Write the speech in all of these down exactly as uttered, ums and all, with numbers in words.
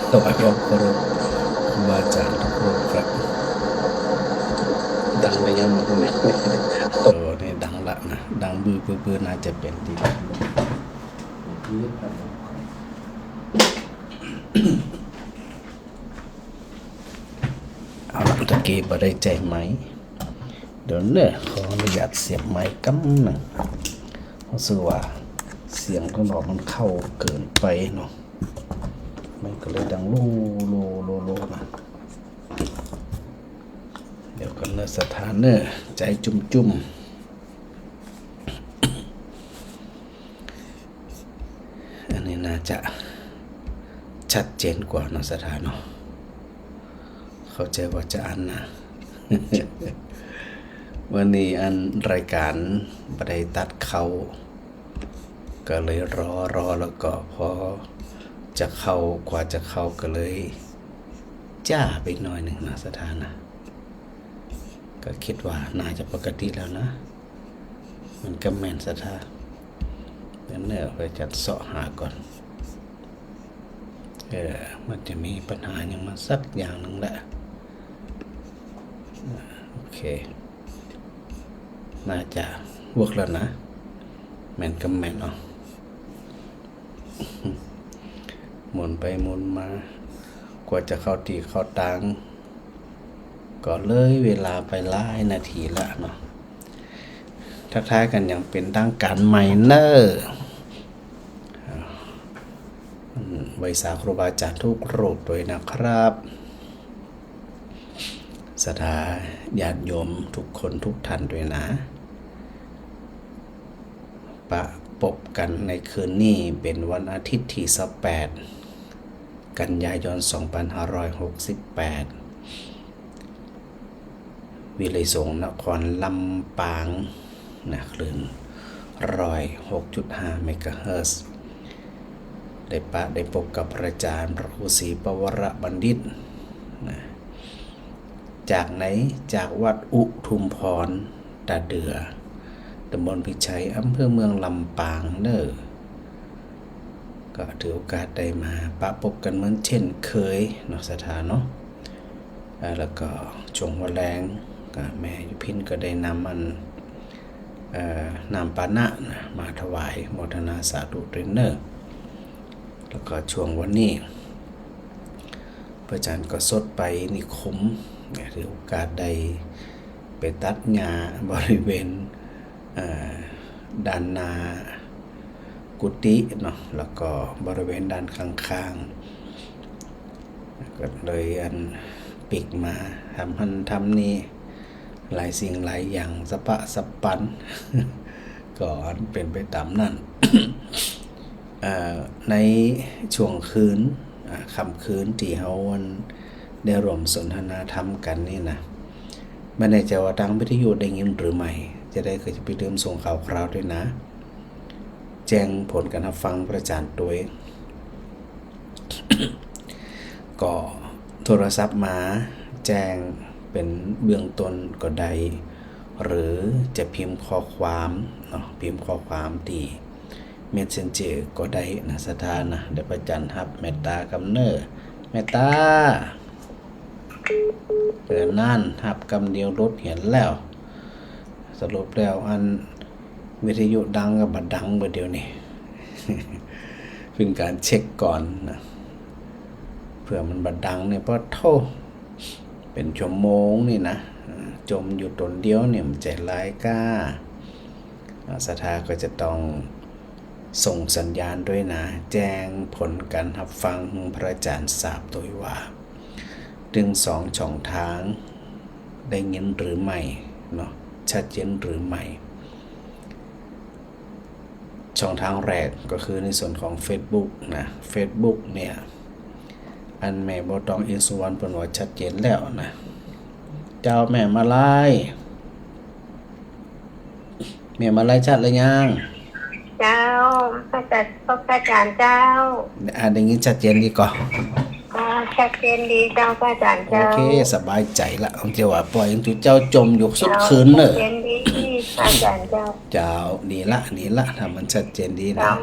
ถวายความเคารพครูบาอาจารย์ทุกรูปครับ ดังไปยังหมดเลย โอ้ นี่ดังละนะ ดังบื้อๆๆ น่าจะเป๋นตี้ เอาละ ตะกี้บ่ได้ใจ๊ไมค์ เดี๋ยวเน่อ ขออนุญาตเสียบไมค์กำนึ่ง รู้สึกว่าเสียงข้างนอกมันเข้าเกินไปเนาะ มันก็เลยดังโล่ๆๆๆ นะ เดี๋ยวก่อนเน่อศรัทธาเน่อ ใจ๋จุ่มๆ อันนี้น่าจะชัดเจนกว่าเนาะศรัทธาเนาะ เข้าใจ๋ว่าจะอั้นนะ วันนี้อันรายก๋านบ่ได้ตัดเข้า ก็เลยรอ รอแล้วก็พอจะเข้า กว่าจะเข้าก็เลยจ๊าไปหน่อยนึ่งนะศรัทธานะ ก็กึ๊ดว่าน่าจะปกติแล้วนะ มันก็แม่นศรัทธา เดี๋ยวเน่อ ไปจัดเซาะหาก่อน เออ มันจะมีปัญหาหยังมาสักอย่างนึ่งแหละ โอเค น่าจะเวิร์กแล้วนะ แม่นก็แม่นเนาะ หมุนไปหมุนมา กว่าจะเข้าตี้เข้าตาง ก็เลยเวลาไปหลายนาทีละเนาะ ทักทายกั๋นอย่างเป๋นตางก๋านใหม่เน่อ อืม ไหว้สาครูบาอาจารย์ทุกรูปตวยนะครับ ศรัทธาญาติโยมทุกคนทุกท่านตวยนะ ปะปบกั๋นในคืนนี้เป๋นวันอาทิตย์ตี้ซาวแปด กันยายน สองปันห้าร้อยหกสิบแปด วิทยุสงฆ์นครลำปางนะ คลื่นร้อยหกจุดห้าเมกะเฮิรตซ์ ได้ปะได้ปบกับพระอาจารย์พระครูศรีปวรบัณฑิตนะ จากไหน จากวัดอุทุมพร ตาเดือ ตำบลพิชัย อำเภอเมืองลำปางเน่อ ก็ถือโอกาสได้มาปะปบกั๋นเหมือนเช่นเคยเนาะศรัทธาเนาะ เอ่อ แล้วก็ช่วงหัวแลงก็แม่ยุพินก็ได้นำอัน เอ่อ น้ำปานะนะ มาถวายโมทนาสาธุตวยเน่อ แล้วก็ช่วงวันนี้ พระอาจารย์ก็สดไปนิคมนะ ถือโอกาสได้ไปตัดหญ้าบริเวณ เอ่อ ด้านหน้ากุฏิเนาะ แล้วก็บริเวณด้านข้างๆ ก็เลยอันปิ๊กมาทำหั้นทำนี่ หลายสิ่งหลายอย่างสะปะสะปัน ก็อันเป๋นไปต๋ามนั้น เอ่อ ในช่วงคืน อ่า ค่ำคืนตี้เฮาอันได้ร่วมสนทนาธรรมกั๋นนี่นะ บ่แน่ใจ๋ว่าตางวิทยุได้ยินหรือไม่ จะได้ก็จะไปเริ่มส่งข่าวคราวตวยนะ แจ้งผลก๋านฮับฟังพระอาจารย์ตวย ก็โทรศัพท์มาแจ้งเป๋นเบื้องต้นก็ได้ หรือจะพิมพ์ข้อความเนาะ พิมพ์ข้อความตี้เมสเซนเจอร์ก็ได้นะศรัทธานะ เดี๋ยวพระอาจารย์ฮับเมตตาก่ำเน่อ เมตตา เออ นั่น ฮับกำเดียวหลุดเหียนแล้ว สรุปแล้วอันวิทยุดังกับบ่ดังบ่าเดี่ยวนี้ เป๋นก๋านเช็คก่อนนะ เผื่อมันบ่ดังเนี่ย ปะโธ่ เป๋นชั่วโมงนี่นะ จมอยู่ต๋นเดียวเนี่ย มันจะหลายก้า อ่า ศรัทธาก็จะต้องส่งสัญญาณตวยนะ แจ้งผลก๋านฮับฟังพระอาจารย์ทราบตวยว่า ตึงสองช่องทาง ได้ยินหรือไม่เนาะ ชัดเจนหรือไม่ ช่องทางแรกก็คือในส่วนของเฟซบุ๊กนะ เฟซบุ๊กเนี่ย อันแม่บัวตอง อินทร์สุวรรณ เปิ้นว่าชัดเจนแล้วนะ เจ้าแม่มาลัย แม่มาลัยชัดหรือยัง เจ้า พระอาจารย์ พระอาจารย์เจ้า อ่า ได้ยินชัดเจนดีก่อ อ่า ชัดเจนดีเจ้า พระอาจารย์เจ้า โอเค สบายใจ๋ละ เจ้าว่าปล่อยหื้อเจ้าจมอยู่สุดคืนเน่อ ชัดเจนดี พระอาจารย์เจ้า เจ้า ดีละ ดีละ ถ้ามันชัดเจนดีนะ เจ้า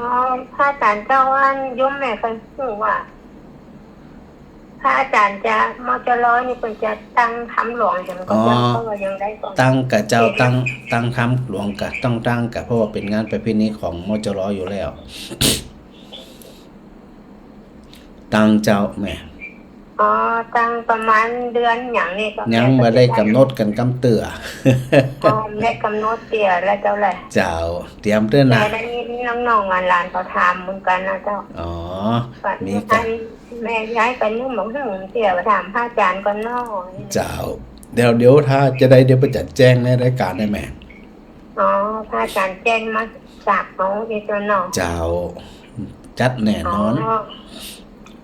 พระอาจารย์เจ้า อันโยมแม่เปิ้นฮู้ว่า พระอาจารย์จะ มจร นี่เปิ้นจะตั้งธรรมหลวงแหมก่อเจ้า อ๋อ เพราะว่ายังได้ก่อน ตั้งก่อเจ้า เอ๊ะ ตั้ง ตั้งธรรมหลวงก่อ ต้องตั้งก่อ เพราะว่าเป๋นงานประเพณีของ มจร อยู่แล้ว ตั้งเจ้าแม่ อ๋อ ตั้งประมาณเดือนหยังนี่ก่อ ยังบ่ได้กำหนดกั๋นกำเตื้อ อ๋อ บ่ได้กำหนดเตื้อแล้วเจ้าแหละ เจ้า เตรียมเตื้อนะ แต่ได้ยินน้องๆ หลานๆ เขาถามเหมือนกั๋นนะเจ้า อ๋อ ว่า มีก่อ อัน แม่ย้ายไปนึ่งบ่านึ่งเตื้อ ถามพระอาจารย์ก่อนเนาะ เจ้า เดี๋ยว เดี๋ยวถ้าจะได้ เดี๋ยวไปจัดแจ้งในรายการได้แม่ อ๋อ พระอาจารย์แจ้งมาจากน้องเอเจ้าเนาะ เจ้า จัดแน่นอน อ๋อ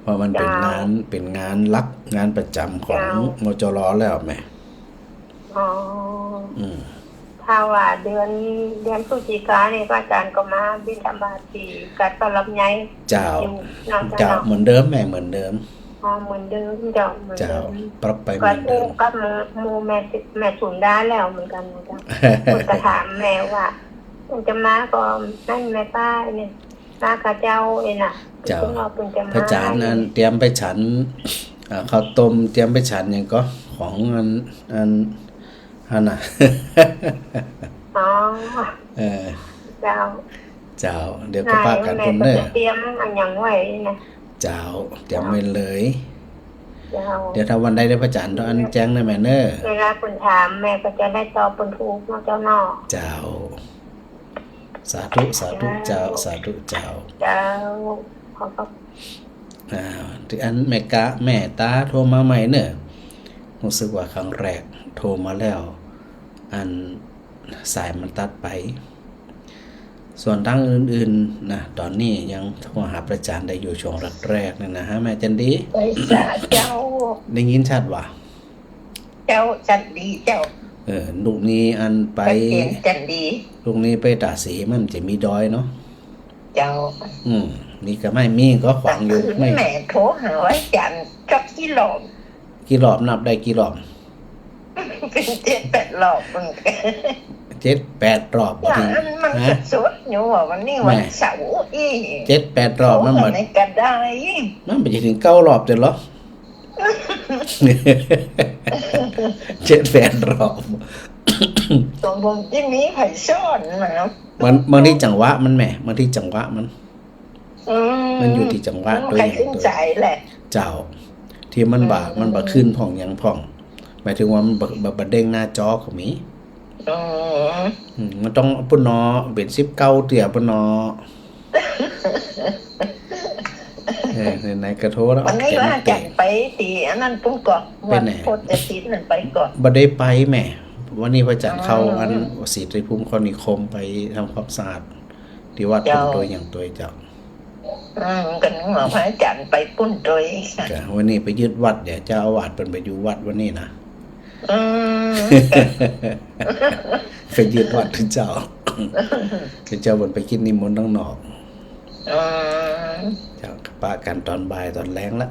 เพราะมันเป๋น เจ้า งาน เป๋นงานหลัก งานประจำของ เจ้า มจร แล้วแม่ อ๋อ อืม ถ้าว่าเดือน เดือนพฤศจิกานี่ พระอาจารย์ก็มาบิณฑบาตตี้ก๋าดต้อนรับใหญ่ เจ้า อยู่เนาะ เจ้า เจ้า เหมือนเดิมแม่ เหมือนเดิม อ๋อ เหมือนเดิมเจ้า เหมือนเดิม เจ้า ปรับไปเหมือนเดิม ก็อู้กับหมู่ หมู่แม่ แม่สุนดาแล้วเหมือนกั๋นนะเจ้า เปิ้นก็ถามแม่ว่า เปิ้นจะมาก่อ นั่นแม่ป้าเนี่ย มากับเจ้าเองน่ะ เจ้า เปิ้นว่าเปิ้นจะมา พระอาจารย์นั่นเตรียมไปฉัน อ่า ข้าวต้ม เตรียมไปฉันหยังก่อ ของอัน อัน หั้นน่ะ อ๋อ เออ เจ้า เจ้า เดี๋ยวก็ปะกั๋น แม่ พุ้นเน่อ เตรียมอันหยังไว้นะ เจ้า เตรียมไว้เลย เจ้า เดี๋ยวถ้าวันใดได้พระอาจารย์ต้องอันแจ้งเน่อแม่เน่อ เวลาเปิ้นถามแม่ก็จะได้ตอบเปิ้นถูกเนาะเจ้าเนาะ เจ้า สาธุ สาธุเจ้า สาธุเจ้า เจ้า ขอบพระ อ่า ตี้อันแม่กะ แม่ตาโทรมาใหม่เน่อ ฮู้สึกว่าครั้งแรกโทรมาแล้ว อันสายมันตัดไป ส่วนตางอื่นๆ นะ ต๋อนนี้ยังโทรหาพระอาจารย์ได้อยู่ช่วงแรกๆ นี่นะฮะ แม่จันดี ไหว้สาเจ้า ได้ยินชัดบ่า เจ้า จันดีเจ้า เออ ลูกนี้อันไป ชัดเจนจันดี ลูกนี้ไปตาดสีมันจะมีดอยเนาะ เจ้า อืม นี่ก็ไม่มีก็ขวางอยู่ ตางคืน ไม่ แม่โทรหาไหว้จันจักกี่รอบ กี่รอบ นับได้กี่รอบ เป๋นเจ็ดแปดรอบเหมือนกั๋น เจ็ดแปดรอบ ว่าอันมัน ฮะ จะสุดอยู่ว่าวันนี้วันเสาร์อี้ เจ็ดแปดรอบ มันบ่ โทรหาในก็ได้ มันบ่จะเถิงเก้ารอบเตียวเหรอ เจ็ดแปดรอบ ตกลงจะมีใผสอนมาเนาะ บาง บางทีจังหวะมันแม่ บางทีจังหวะมัน อืม มันอยู่ตี้จังหวะ อืม ตวยหยัง ใผขึ้น ตวย ใจ๋แหละ เจ้า ตี้มันบ่า อืม มันบ่าขึ้นพ่องหยังพ่อง หมายถึงว่ามันบ่า บ่า บ่าเด้งหน้าจอก็มี อืม อืม มันต้องปุ้นเนาะ เป๋นสิบเก้าเตื้อปุ้นเนาะ เออ ไหนๆ ก็โทรแล้ว วันนี้ แกะ ว่า แกะ จัดไปตี้อันนั้นปุ้นก่อ ไปไหน วัดโพธิ์ศิลป์นั่นไปก่อ บ่ได้ไปแม่ วันนี้พระอาจารย์เข้า อ๋อ อันศรีภูมิครนิคมไปทำความสะอาดตี้วัด เจ้า ปุ้นตวยหยังตวยเจ้า อืม ก็นึกว่าพระอาจารย์ไปปุ้นตวย จ้ะ วันนี้ไปยึดวัด เดี๋ยวเจ้าอาวาสเปิ้นไปอยู่วัดวันนี้นะ อืม ไปยึดวัดตี้เจ้า ตี้เจ้าเปิ้นไปกิจนิมนต์ตังนอก อืม เจ้า ปะกั๋นต๋อนบ่ายต๋อนแลงละ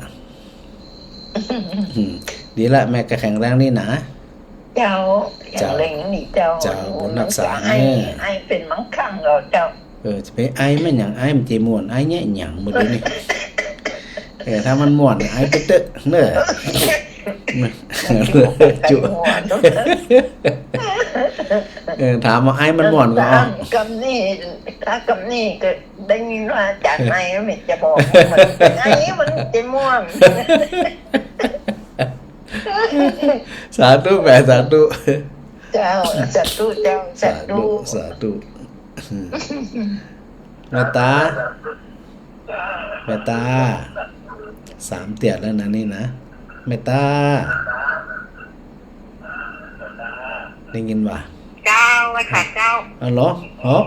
อืม ดีละ แม่ก็แข็งแรงนี่นะ เจ้า เจ้า แข็งแรงนี่เจ้า เจ้า บุญรักษา ไอ เออ ไอเป๋นบางครั้งก็เจ้า เออ จะไปไอมันหยัง ไอมันจะม่วน ไอแงะหยังบ่รู้นี่ เออ ถ้ามันม่วน ไอไปเต๊อะ เน่อ จุ เออ ถามว่าไอมันม่วนก็ กำนี้ ถ้ากำนี้ก็ได้ยินว่าอาจารย์ไอมันจะบอก มันไอมันจะม่วน สาธุแม่ สาธุ เจ้า สาธุเจ้า สาธุ สาธุ สาธุ แม่ตา แม่ตา สามเตื้อแล้วนะนี่นะ แม่ตา ได้ยินบ่า เจ้า ไหว้สาเจ้า ฮัลโหล ฮะ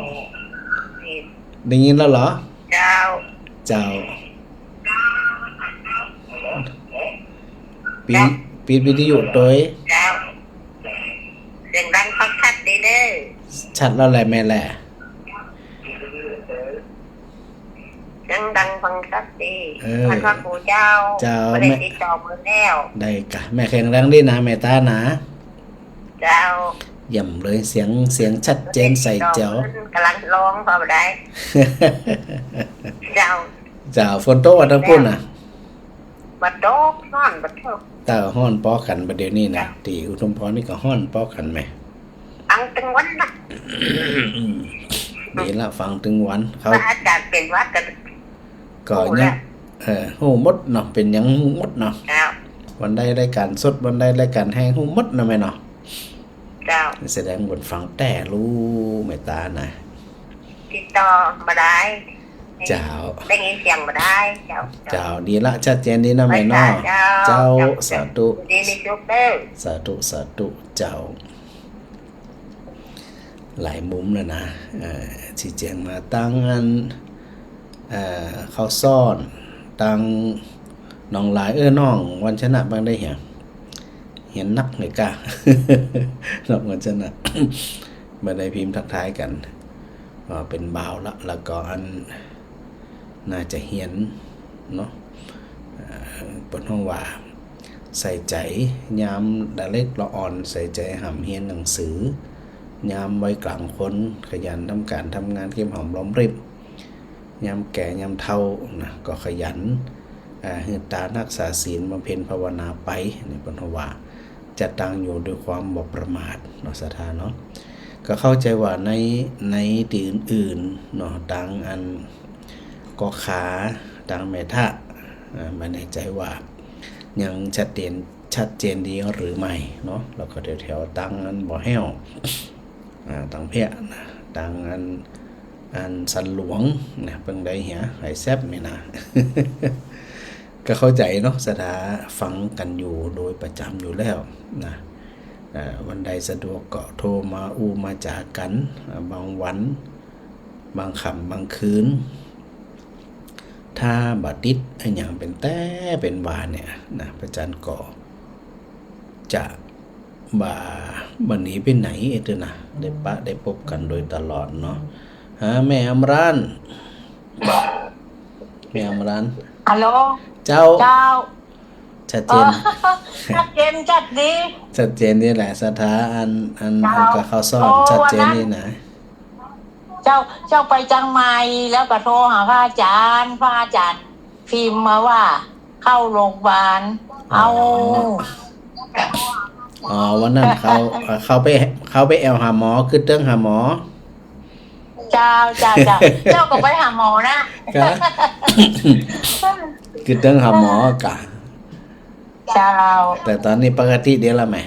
ได้ยินแล้วเหรอ เจ้า เจ้า ปิด เจ้า ปิดวิทยุตวย เจ้า เสียงดังฟังชัดดีเด้อ ชัดแล้วแหละแม่แหละ เสียงดังฟังชัดดี เออ ท่านพระครูเจ้า เจ้า บ่ได้ แม่ ติดต่อเปิ้นแล้ว ได้ก่ะ แม่แข็งแรงดีนะ แม่ตานะ เจ้า เยี่ยมเลย เสียง เสียงชัดเจนใสแจ๋ว กำลังร้องพอได้ เจ้า เจ้า ฝนตกว่าตังปุ้นน่ะ บ่ตก ฮ้อนบ่ตก เต้อฮ้อนป้อกั๋นบ่าเดี่ยวนี้นะ เจ้า ตี้อุทุมพรนี่ก็ฮ้อนป้อกั๋นแหม ฟังตึงวันนะ ดีละ ฟังตึงวัน เขา ว่าอาจ๋ารย์เป๋นหวัดก็ ก็ ฮู้ เนี่ย แล้ว เออ ฮู้หมดเนาะ เป๋นหยังฮู้หมดเนาะ เจ้า วันใดรายก๋านสด วันใดรายก๋านแฮงฮู้หมดนะแม่เนาะ เจ้า แสดงว่าฟังแต๊รู้แม่ต๋านะ ติดต่อบ่ได้ เจ้า ได้ยินเสียงบ่ได้ เจ้า เจ้า ดีละ ชัดเจนดีนะแม่เนาะ เจ้า เจ้า เจ้า สาธุ ดีมีสุขเด้อ สาธุ สาธุ เจ้า หลายมุมแล้วนะ เอ่อ ชี้แจ๋งมาตังอัน เอ่อ ข้าวซ้อน ตังหนองลาย เออ น้องวันชนะบ่าได้เหียน เหียนนักเลยก้า น้องวันชนะ บ่าได้พิมพ์ทักทายกั๋น ก็เป๋นบ่าวละ แล้วก็อัน น่าจะเหียนเนาะ เอ่อ เปิ้นฮ้องว่า ใส่ใจ๋ยามดะเล็กดะอ่อน ใส่ใจ๋หร่ำเฮียนหนังสือ ยามวัยก๋ลางคน ขยันทำก๋านทำงาน เก็บหอมรอมริบ ยามแก่ยามเฒ่านะ ก็ขยัน อ่า หื้อตานรักษาศีล บำเพ็ญภาวนาไป นี่เปิ้นฮ้องว่า จะตั้งอยู่ด้วยความบ่ประมาทเนาะ ศรัทธาเนาะ ก็เข้าใจ๋ว่าใน ในตี้อื่นๆ เนาะ ตังอัน กอขา ตังแม่ทะ อ่า บ่แน่ใจ๋ว่า ยังชัดเจน ชัดเจนดีหรือไม่เนาะ แล้วก็แถวๆ ตังอันบ่อแห้ว อ่า ตังเพี้ยนะ ตังอัน อันสันหลวงนะ เปิ้นได้เหีย ไหแซบนี่นะ ก็เข้าใจ๋เนาะ ศรัทธาฟังกั๋นอยู่โดยประจ๋ำอยู่แล้วนะ เอ่อ วันใดสะดวกก็โทรมาอู้มาจ๋ากั๋น อ่า บางวัน บางค่ำบางคืน ถ้าบ่ติดอะหยังเป๋นแต๊เป๋นว่าเนี่ยนะ พระอาจ๋ารย์ก็จะบ่ บ่หนีไปไหนเออเตื้อนะ ได้ปะได้ปบกั๋นโดยตลอดเนาะ ฮะ แม่อำรัน แม่อำรัน ฮัลโหล เจ้า เจ้า ชัดเจน อ๋อ ชัดเจน ชัดดี ชัดเจนนี่แหละ ศรัทธา อัน อัน เจ้า อันก็ข้าวซ้อน โอ้ ชัดเจนนี่นะ วันนั้น เจ้า เจ้าไปเจียงใหม่ แล้วก็โทรหาพระอาจ๋ารย์ พระอาจ๋ารย์พิมพ์มาว่าเข้าโรงพยาบาล อ๋อ เอา อ๋อ วันนั้นเขา เขาไป เขาไปแอ่วหาหมอ กึ๊ดเตื้องหาหมอ เจ้า เจ้า เจ้า เจ้าก็ไปหาหมอนะ กะ กึ๊ดเตื้องหาหมอกะ เจ้า แต่ต๋อนนี้ปกติเดียวละแหม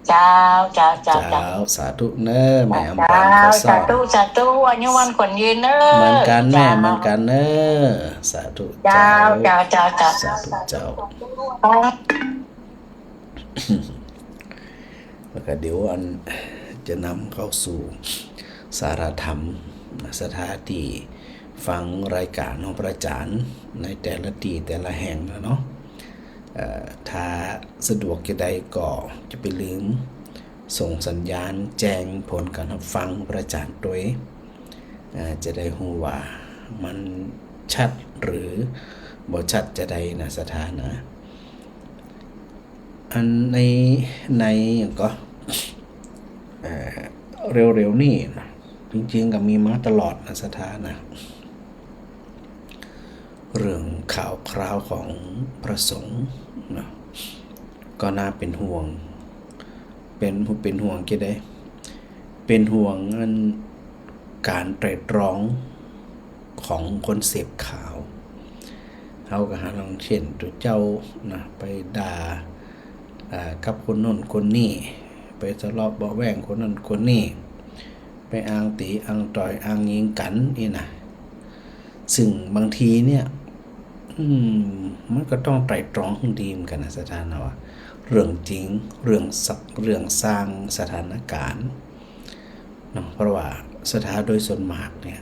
เจ้า เจ้า เจ้า เจ้า เจ้า สาธุเน้อ แม่อำรัน เจ้า ข้าวซ้อน สาธุ สาธุ อายุมั่นขวัญยืนเน้อ เหมือนกั๋นแม่ เจ้า เหมือนกั๋นเน้อ สาธุ เจ้า เจ้า เจ้า เจ้า เจ้า สาธุเจ้า แล้วก็เดี๋ยวอันจะนำเข้าสู่สาระธรรมนะ ศรัทธาตี้ฟังรายก๋านของพระอาจ๋ารย์ในแต่ละตี้แต่ละแห่งนะเนาะ เอ่อ ถ้าสะดวกจะใดก็จะไปลืมส่งสัญญาณแจ้งผลก๋านฮับฟังพระอาจ๋ารย์ตวย เอ่อ จะได้ฮู้ว่ามันชัดหรือบ่ชัดจะใดนะ ศรัทธานะ อันใน ในหยังก็ เอ่อ เร็วๆ นี่นะ จริงๆ ก็มีมาตลอดนะ ศรัทธานะ เรื่องข่าวคราวของพระสงฆ์นะ ก็น่าเป๋นห่วง เป๋น เป๋นห่วงจะใด เป๋นห่วงอันก๋านไตร่ตรองของคนเสพข่าว เฮาก็หาลองเช่นตุ๊เจ้านะ ไปด่า อ่า กับคนโน้นคนนี้ ไปทะเลาะเบาะแว้งคนโน้นคนนี้ ไปอ้างตี๋อ้างต่อยอ้างยิงกั๋นนี่นะ ซึ่งบางทีเนี่ย อืม มันก็ต้องไตร่ตรองหื้อดีเหมือนกั๋นนะ ศรัทธานะ ว่าเรื่องจริง เรื่องสัก เรื่องสร้างสถานก๋ารณ์เนาะ เพราะว่าศรัทธาโดยส่วนมากเนี่ย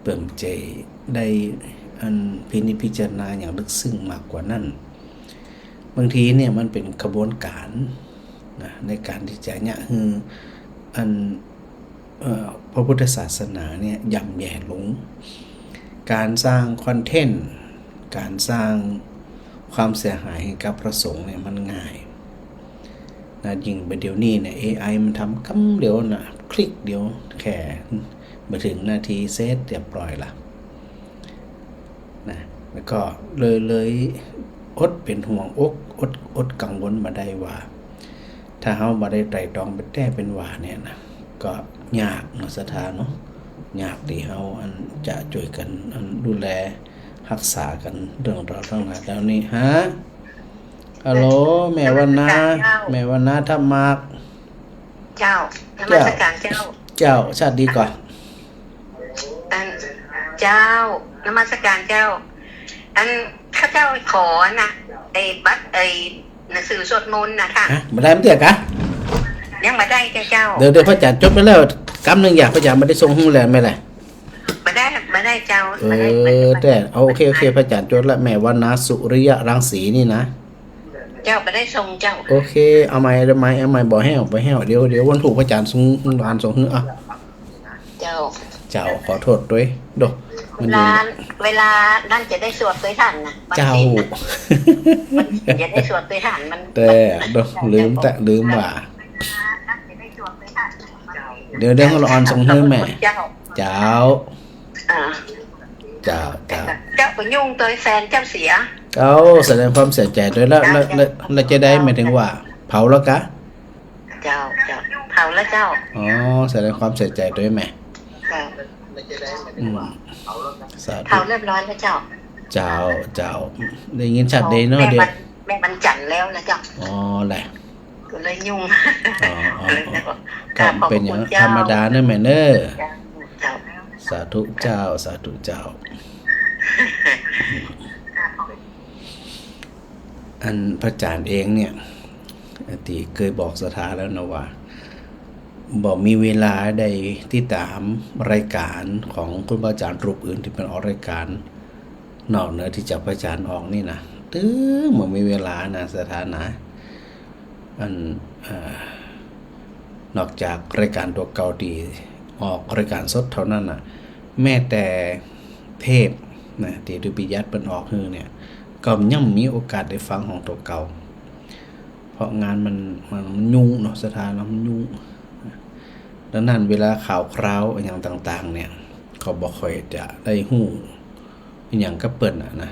เปิ้นจะได้อันพินิจพิจารณาอย่างลึกซึ้งมากกว่านั้น บางทีเนี่ยมันเป๋นขบวนก๋ารนะ ในก๋านตี้จะเยียะหื้ออัน เอ่อ พระพุทธศาสนาเนี่ยย่ำแย่ลง ก๋านสร้างคอนเทนต์ ก๋านสร้างความเสียหายหื้อกับพระสงฆ์เนี่ยมันง่ายนะ ยิ่งบ่าเดี่ยวนี้เนี่ย เอไอ มันทำกำเดียวนะ คลิกเดียว แค่บ่เถิงนาทีเสร็จเรียบร้อยละ นะ แล้วก็เลย เลย อดเป๋นห่วงอก อด อดกังวลบ่ได้ว่า ถ้าเฮาบ่ได้ไตร่ตรองเป๋นแต๊เป๋นว่าเนี่ยนะ ก็ยากเนาะศรัทธาเนาะ ยากตี้เฮาอันจะจ้วยกั๋นอันดูแลฮักษากั๋นเรื่องราวตังหลายเหล่านี้ ฮะ ฮัลโหล แม่วรรณา เจ้า แม่วรรณาทับหมาก เจ้า นมัสก๋านเจ้า เจ้า ชาติดีก่อ อัน เจ้า นมัสก๋านเจ้า อัน ข้าเจ้าขอนะ ไอ้บัตร ไอ้หนังสือสวดมนต์นะคะ ฮะ บ่ได้มันเตื้อกะ ยังบ่ได้เจ้า เดี๋ยว เดี๋ยวพระอาจารย์จดไว้แล้ว กำนึ่งอย่างพระอาจารย์บ่ได้ส่งหื้อแล้วแม่แหละ บ่ได้ บ่ได้เจ้า เออ บ่ได้ บ่ได้ แต่ เอา โอเค โอเค พระอาจารย์จดละ แม่วรรณา สุริยะรังสีนี่นะ เจ้า บ่ได้ส่งเจ้า โอเค เอาใหม่ เอาใหม่ เอาใหม่ บ่แห้ว บ่แห้ว เดี๋ยว เดี๋ยววันพูกพระอาจารย์ส่ง อ่านส่งหื้อ อ่ะ เจ้า เจ้า ขอโต้ษตวย โด มันอยู่ เวลา เวลานั้นจะได้สวดตวยท่านนะ เจ้า บางทีนะ มันจะได้สวดตวยท่าน มัน แต่ มัน โด ลืม แต่ลืมว่า เดี๋ยว เดี๋ยวละอ่อนส่งหื้อแม่ เจ้า เจ้า อ่า เจ้า เจ้า เจ้าก็ยุ่งตวยแฟนเจ้าเสีย เอ้า แสดงความเสียใจ๋ตวยละ ละ ละ ละจะได้ หมายถึงว่า เผาละกะ เจ้า เจ้า เผาละเจ้า อ๋อ แสดงความเสียใจ๋ตวยแม่ เจ้า อืม สาธุ เผาเรียบร้อยแล้วเจ้า เจ้า เจ้า ได้ยินชัดเจนเนาะ แม่ เดี๋ยว วัน แม่วันจันทร์แล้วนะเจ้า อ๋อ แหละ ก็เลยยุ่ง อ๋อ อ๋อ เลย อ๋อ ก็ กราบขอบพระคุณเจ้า เป๋นอย่างธรรมดาเนาะแม่เนาะ เจ้า สาธุเจ้า สาธุเจ้า อันพระอาจารย์เองเนี่ย ตี้เกยบอกศรัทธาแล้วนะว่า บ่มีเวลาได้ติดต๋ามรายก๋านของครูบาอาจ๋ารย์รูปอื่นตี้เปิ้นออกรายก๋าน นอกเหนือตี้จากพระอาจ๋ารย์ออกนี่นะ ตึงบ่มีเวลานะศรัทธานะ อัน เอ่อ นอกจากรายก๋านตั๋วเก่าตี้ออกรายก๋านสดเต้านั้นน่ะ แม้แต่เทปน์นะ ตี้ดุริยาตรเปิ้นออกหื้อเนี่ย ก็ยังบ่มีโอกาสได้ฟังของตั๋วเก่า เพราะงานมัน มัน มันยุ่งเนาะศรัทธาเนาะ มันยุ่ง ดังนั้นเวลาข่าวคราวอะหยังต่างๆ เนี่ย ก็บ่ค่อยจะได้ฮู้อะหยังกับเปิ้นน่ะนะ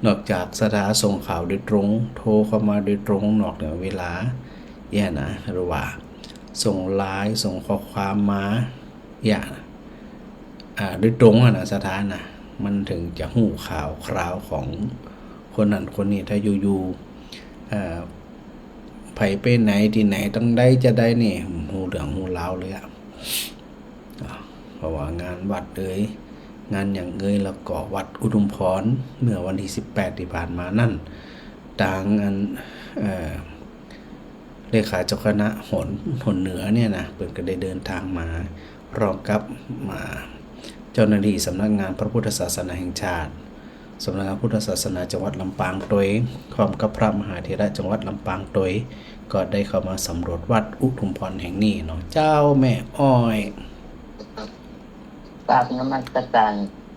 นอกจากศรัทธาส่งข่าวโดยตรง โทรเข้ามาโดยตรงนอกเหนือเวลาเนี่ยนะ หรือว่าส่งไลน์ ส่งข้อความมา อย่าง อ่า โดยตรงอะนะศรัทธานะ มันเถิงจะฮู้ข่าวคราวของคนนั้นคนนี้ ถ้าอยู่ๆ อ่า ใผไปไหนตี้ไหนตังใดจาใดนี่ ฮู้เรื่องฮู้ราวเลยอะ อ่า เพราะว่างานวัดเอย งานหยังเอย แล้วก็วัดอุทุมพร เมื่อวันตี้สิบแปดตี้ผ่านมานั้น ตางอัน เอ่อ เลขาเจ้าคณะหน หนเหนือเนี่ยนะ เปิ้นก็ได้เดินตางมา พร้อมกับ อ่า เจ้าหน้าตี้สำนักงานพระพุทธศาสนาแห่งชาติ สำนักงานพุทธศาสนาจังหวัดลำปางตวย พร้อมกับพระมหาเถระจังหวัดลำปางตวย ก็ได้เข้ามาสำรวจวัดอุทุมพรแห่งนี้เนาะ เจ้าแม่อ้อย กราบนมัสการ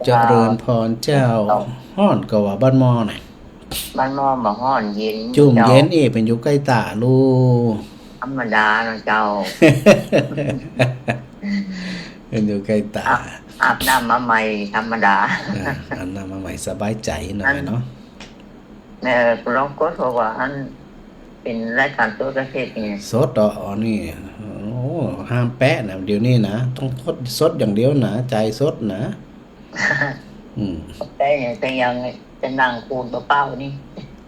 เจริญพรเจ้า เจ้า ฮ้อนกว่าบ้านหม้อน่ะ บ้านหม้อบ่ฮ้อน เย็น จุ่ม เจ้า เย็น เอ เปิ้นอยู่ใก้ต๋าลูก ธรรมดาเนาะเจ้า เปิ้นอยู่ใก้ต๋า อาบ อาบน้ำมาใหม่ ธรรมดา อ่า อาบน้ำมาใหม่ สบายใจ๋หน่อยเนาะ อัน เออ ลองกด เพราะว่าอันเป๋นรายการสดกะเทศน์ไง สดเหรอ อ๋อ นี่ โอ้ ห้ามแปะนะ เดี๋ยวนี้นะ ต้องกดสดอย่างเดียวนะ จ่ายสดนะ อืม แปะอย่าง แต่ยังจะนั่งคูณเปล่าๆ นี่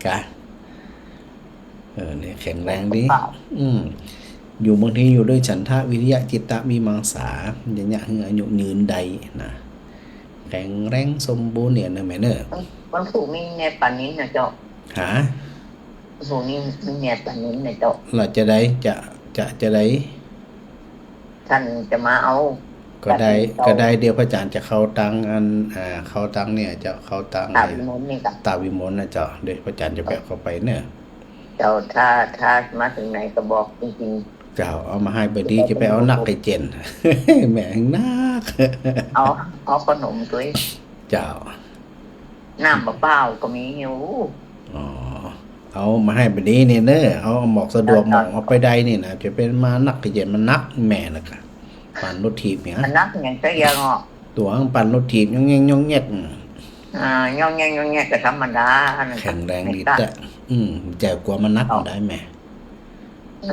กะ เออ เนี่ย แข็งแรงดี เปล่า อืม อยู่บางทีอยู่ด้วยฉันทะวิริยะจิตตะวิมังสา จะเยียะหื้ออายุยืนได้นะ แข็งแรงสมบูรณ์เนี่ยเนอะแม่เนอะ วัน วันพูกมีแม่ปานินนะเจ้า ฮะ วันพูกมี มีแม่ปานินนะเจ้า ละจาใด จะ จะ จาใด ท่านจะมาเอา ก็ได้ จัดเจ้า ก็ได้ เดี๋ยวพระอาจ๋ารย์จะเข้าตางอัน อ่า เข้าตางเนี่ย จะเข้าตาง ตาวิมลนี่กะ ตาวิมลนะเจ้า เดี๋ยวพระอาจ๋ารย์จะแวะเข้าไปเนอะ เจ้า ถ้า ถ้ามาเถิงไหนก็บอกจริงๆ เจ้า เอามาหื้อบ่ดี จะไปเอานักไอ้เจน แม่งนัก เอา เอาขนมตวย เจ้า น้ำเปล่าๆ ก็มีอยู่ อ๋อ เอามาหื้อบ่ดีนี่เนอะ เอาหมอกสะดวก เจ้า หมอกเอาไปได้นี่นะ จะไปมานักไอ้เจน มันนักแม่ละกะ ปั่นรถถีบเนี่ย มันนักอย่างเจ้าอย่างอ่ะ ตั๋วปั่นรถถีบ ย่องแง่งย่องแง่ง อ่า ย่องแย่งย่องแย่งก็ธรรมดา อันนั้น แข็งแรงดีแต๊ อืม จะกั๋วมันนัก เอ้า ได้แหม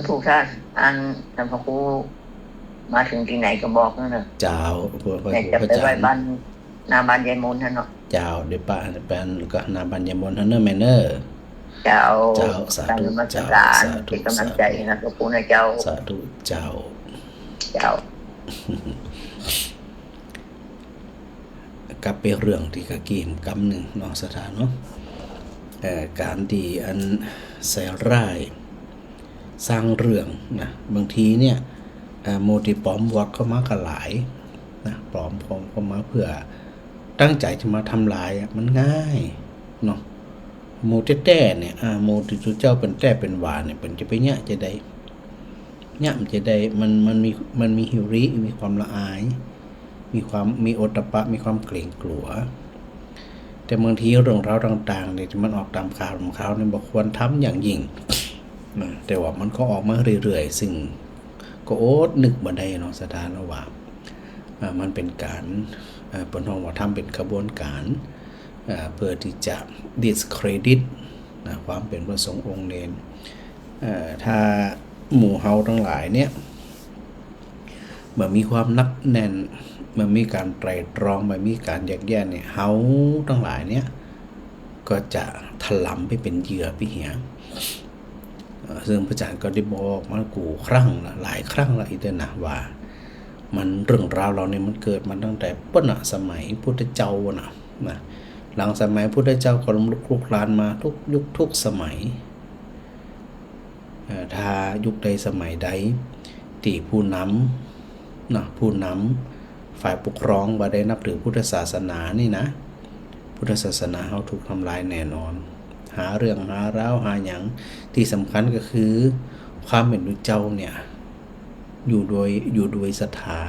ถูกท่าน อัน ท่านพระครู มาเถิงตี้ไหนก็บอกนั่นน่ะ เจ้า พระ พระ เนี่ย จะไปไหว้บ้าน หน้าบ้านยายมนต์นั่นเนาะ เจ้า เดี๋ยวปะ ไปก็หน้าบ้านยายมนต์นั่นเนาะแม่เนาะ เจ้า เจ้า สาธุ กราบนมัสการ เจ้า สาธุ เป็นกำลังใจ สาธุ นะ ขอบคุณนะเจ้า สาธุ เจ้า เจ้า กลับไปเรื่องตี้กะกี้กำนึ่งเนาะ ศรัทธาเนาะ เอ่อ ก๋านตี้อันใส่ร้าย สร้างเรื่องนะ บางทีเนี่ย เอ่อ หมู่ตี้ปลอมวอดเข้ามาก็หลายนะ ปลอม ปลอมเข้ามาเปื้อตั้งใจ๋จะมาทำลายอะ มันง่ายเนาะ หมู่แต๊ๆ เนี่ย อ่า หมู่ตี้ตุ๊เจ้าเป๋นแต๊เป๋นวาเนี่ย เปิ้นจะไปเยียะจะใด เยียะมันจะใด มัน มันมี มันมีฮิริ มีความละอาย มีความ มีโอตตัปปะ มีความเกรงกลัว แต่บางทีเรื่องราวต่างๆ เนี่ย ตี้มันออกต๋ามข่าว ต๋ามข่าวเนี่ย บ่ควรทำอย่างยิ่งนะ แต่ว่ามันก็ออกมาเรื่อยๆ ซึ่งก็อดนึกบ่ได้เนาะ ศรัทธาเนาะ ว่า อ่า มันเป๋นก๋าน อ่า เปิ้นฮ้องว่าทำเป๋นขบวนก๋าน อ่า เปื้อตี้จะ discredit นะ ความเป๋นพระสงฆ์องค์เณร เอ่อ ถ้าหมู่เฮาตังหลายเนี่ย บ่มีความหนักแน่น บ่มีก๋านไตร่ตรอง บ่มีก๋านแยกแยะเนี่ย เฮาตังหลายเนี่ย ก็จะถลำไปเป๋นเหยื่อปี้เหีย เอ่อ ซึ่งพระอาจ๋ารย์ก็ได้บอกมากู้ครั้งละ หลายครั้งละ อีกแล้วนะ ว่ามัน เรื่องราวเหล่านี้มันเกิดมาตั้งแต่ปุ้นน่ะ สมัยพุทธเจ้าน่ะ นะ หลังสมัยพุทธเจ้าก็ลุกลุกลานมาทุกยุคทุกสมัย เอ่อ ถ้ายุคใดสมัยใดตี้ผู้นำ เนาะ ผู้นำฝ่ายปกครองบ่ได้นับถือพุทธศาสนานี่นะ พุทธศาสนาเฮาถูกทำลายแน่นอน หาเรื่องหาราวหาหยัง ตี้สำคัญก็คือความเป๋นตุ๊เจ้าเนี่ย อยู่โดย อยู่โดยศรัทธา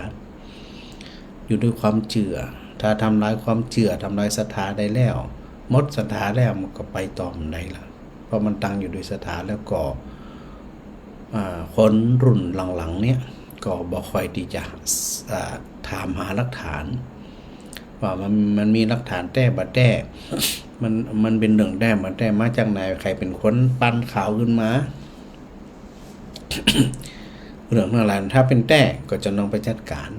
อยู่ด้วยความเจื้อ ถ้าทำลายความเจื้อ ทำลายศรัทธาได้แล้ว หมดศรัทธาแล้ว มันก็ไปต่อบ่ได้ละ เพราะมันตั้งอยู่ด้วยศรัทธาแล้วก็ อ่า คนรุ่นหลังๆ เนี่ย ก็บ่ค่อยตี้จะ อ่า ถามหาหลักฐาน ว่ามัน มันมีหลักฐานแต๊บ่แต๊ มัน มันเป๋นเรื่องแต๊บ่แต๊ มาจากไหน ใผเป๋นคนปั้นข่าวขึ้นมา เรื่องตังหลายถ้าเป๋นแต๊ก็จะต้องไปจัดก๋าน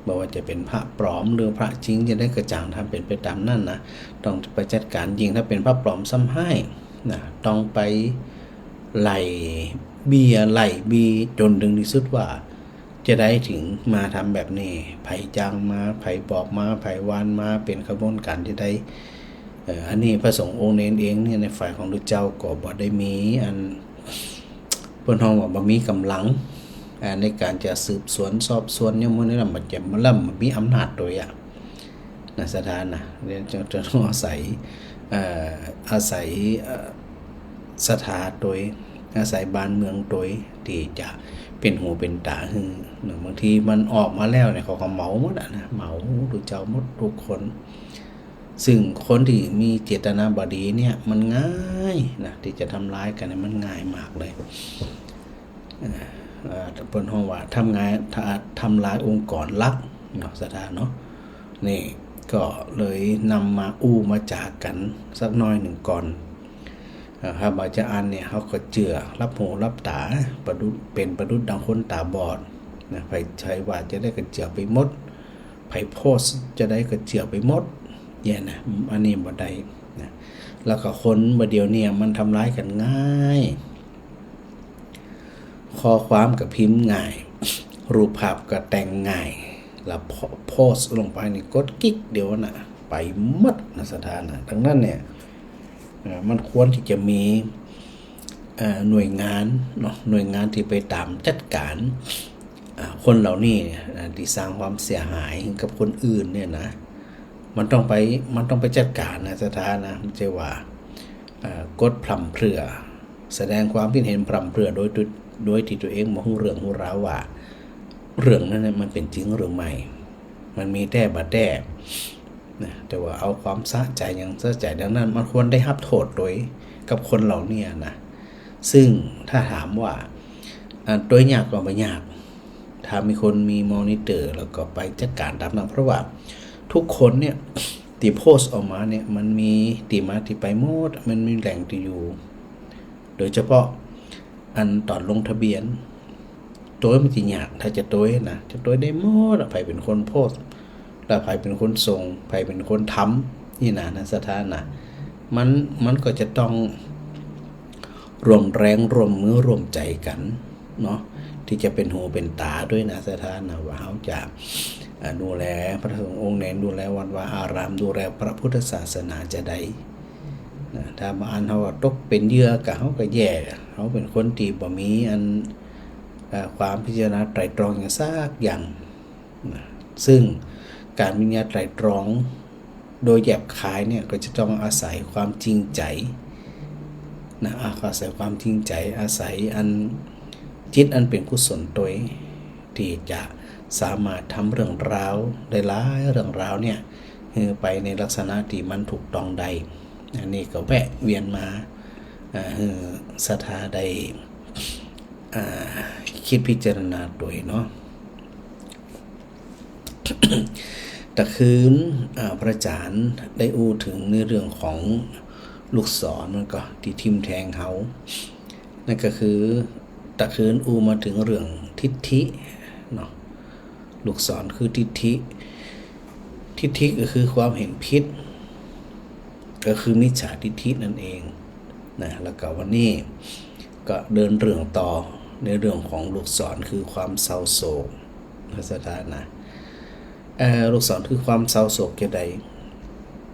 บ่ว่าจะเป๋นพระปลอมหรือพระจริงจะใดก็จ่าง ถ้าเป๋นไปต๋ามนั้นนะ ต้องไปจัดก๋าน ยิ่งถ้าเป๋นพระปลอมซ้ำฮ้ายนะ ต้องไปไล่เบี้ยไล่บี้จ๋นเถิงตี้สุดว่า จะใดเถิงมาทำแบบนี้ ใผจ้างมา ใผบอกมา ใผวานมา เป๋นขบวนก๋านจะใด เอ่อ อันนี้พระสงฆ์องค์เณรเองเนี่ย ในฝ่ายของตุ๊เจ้าก็บ่ได้มีอัน เปิ้นฮ้องว่าบ่มีก๋ำลัง อ่า ในก๋านจะสืบสวนสอบสวนอย่างหมู่นี้ละ มันจะ มันละบ่มีอำนาจตวยอะ นะ ศรัทธานะ เดี๋ยวจะ จะต้องอาศัย เอ่อ อาศัย เอ่อ ศรัทธาตวย อาศัยบ้านเมืองตวย ตี้จะเป๋นหูเป๋นต๋าหื้อนะ บางทีมันออกมาแล้วเนี่ย เขาก็เหมาหมดอะนะ เหมาตุ๊เจ้าหมดกู้คน ซึ่งคนตี้มีเจตนาบ่ดีเนี่ย มันง่ายนะ ตี้จะทำลายกั๋นเนี่ย มันง่ายมากเลย เอ่อ เอ่อ เปิ้นฮ้องว่าทำงาน ทำ ทำลายองค์กรหลักเนาะ ศรัทธาเนาะ นี่ก็เลยนำมาอู้มาจ๋ากั๋นสักหน้อยนึ่งก่อน เอ่อ ถ้าบ่าจะอั้นเนี่ย เฮาก็เจื้อลับหูลับต๋า ประดุจ เป๋นประดุจดังคนต๋าบอดนะ ใผ ใผว่าจะใดก็เจื้อไปหมด ใผโพสต์จะใดก็เจื้อไปหมดเนี่ยนะ อันนี้บ่ได้นะ แล้วก็คนบ่าเดี่ยวเนี่ยมันทำลายกั๋นง่าย ข้อความก็พิมพ์ง่าย รูปภาพก็แต่งง่าย แล้วโพ โพสต์ลงไปนี่กดกริ๊กเดียวนะ ไปหมดนะ ศรัทธานะ ดังนั้นเนี่ย เอ่อ มันควรตี้จะมี เอ่อ หน่วยงานเนาะ หน่วยงานตี้ไปต๋ามจัดก๋าน อ่า คนเหล่านี้เนี่ย อ่า ตี้สร้างความเสียหายกับคนอื่นเนี่ยนะ มันต้องไป มันต้องไปจัดก๋านนะ ศรัทธานะ บ่ใจ้ว่า เอ่อ กดพร่ำเพรื่อ แสดงความคิดเห็นพร่ำเพรื่อโดย โดยตี้ตั๋วเองบ่ฮู้เรื่องฮู้ราวว่า เรื่องนั้นเนี่ยมันเป๋นจริงหรือไม่ มันมีแต๊บ่แต๊นะ แต่ว่าเอาความสะใจ๋หยังสะใจ๋ ดังนั้นมันควรได้ฮับโต้ษตวยกับคนเหล่านี้นะ ซึ่งถ้าถามว่า อ่า ตวยยากก็บ่ยาก ถ้ามีคนมีมอนิเตอร์แล้วก็ไปจัดก๋านต๋ามนั้น เพราะว่าทุกคนเนี่ย ตี้โพสต์ออกมาเนี่ย มันมีตี้มาตี้ไปหมด มันมีแหล่งตี้อยู่ โดยเฉพาะอันต๋อนลงทะเบียน โตยมันจะยาก ถ้าจะโตยนะ จะโตยได้หมดอะ ใผเป๋นคนโพสต์ และใผเป๋นคนส่ง ใผเป๋นคนทำ นี่นะ นะศรัทธานะ มัน มันก็จะต้องร่วมแรงร่วมมือร่วมใจ๋กั๋นเนาะ ตี้จะเป๋นหูเป๋นต๋าตวยนะศรัทธานะ ว่าเฮาจะ อ่า ดูแลพระสงฆ์องค์เณร ดูแลวัดวาอาราม ดูแลพระพุทธศาสนาจาใดนะ ถ้าบ่อั้นเฮาก็ตกเป๋นเหยื่อ ก็เฮาก็แย่ เฮาเป๋นคนตี้บ่มีอัน เอ่อ ความพิจารณาไตร่ตรองอย่างสักอย่างนะ ซึ่งก๋านพิจารณาไตร่ตรองโดยแยบคายเนี่ย ก็จะต้องอาศัยความจริงใจ๋นะ อา อาศัยความจริงใจ๋ อาศัยอันจิตอันเป๋นกุศลตวย ตี้จะสามารถทำเรื่องราวได้หลายเรื่องราวเนี่ย หื้อไปในลักษณะตี้มันถูกต้องได้ อันนี้ก็แวะเวียนมา อ่า หื้อศรัทธาได้ อ่า กึ๊ดพิจารณาตวยเนาะ ตะคืน อ่า พระอาจ๋ารย์ได้อู้เถิงในเรื่องของลูกศรมันก่อ ตี้ทิ่มแทงเฮา นั่นก็คือ ตะคืนอู้มาเถิงเรื่องทิฏฐิเนาะ ลูกศรคือทิฏฐิ ทิฏฐิก็คือความเห็นผิด ก็คือมิจฉาทิฏฐินั่นเองนะ แล้วก็วันนี้ก็เดินเรื่องต่อในเรื่องของลูกศรคือความเศร้าโศก นะศรัทธานะ เอ่อ ลูกศรคือความเศร้าโศกจาใด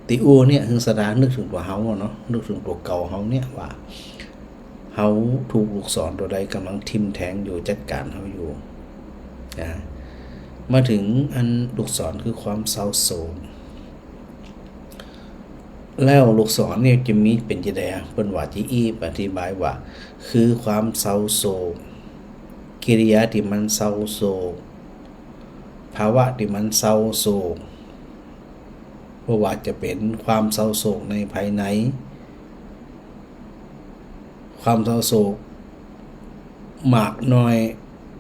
ตี้อู้เนี่ย หื้อศรัทธานึกเถิงตั๋วเฮาอะเนาะ นึกเถิงตั๋วเก่าเฮาเนี่ยว่า เฮาถูกลูกศรตั๋วใดก่ำลังทิ่มแทงอยู่ จัดก๋านเฮาอยู่ นะ มาเถิงอันลูกศรคือความเศร้าโศก แล้วลูกศรเนี่ยจะมีเป๋นจาใดอะ เปิ้นว่าจะอี้อธิบายว่า คือความเศร้าโศก กิริยาตี้มันเศร้าโศก ภาวะตี้มันเศร้าโศก บ่ว่าจะเป๋นความเศร้าโศกในภายใน ความเศร้าโศกมากน้อย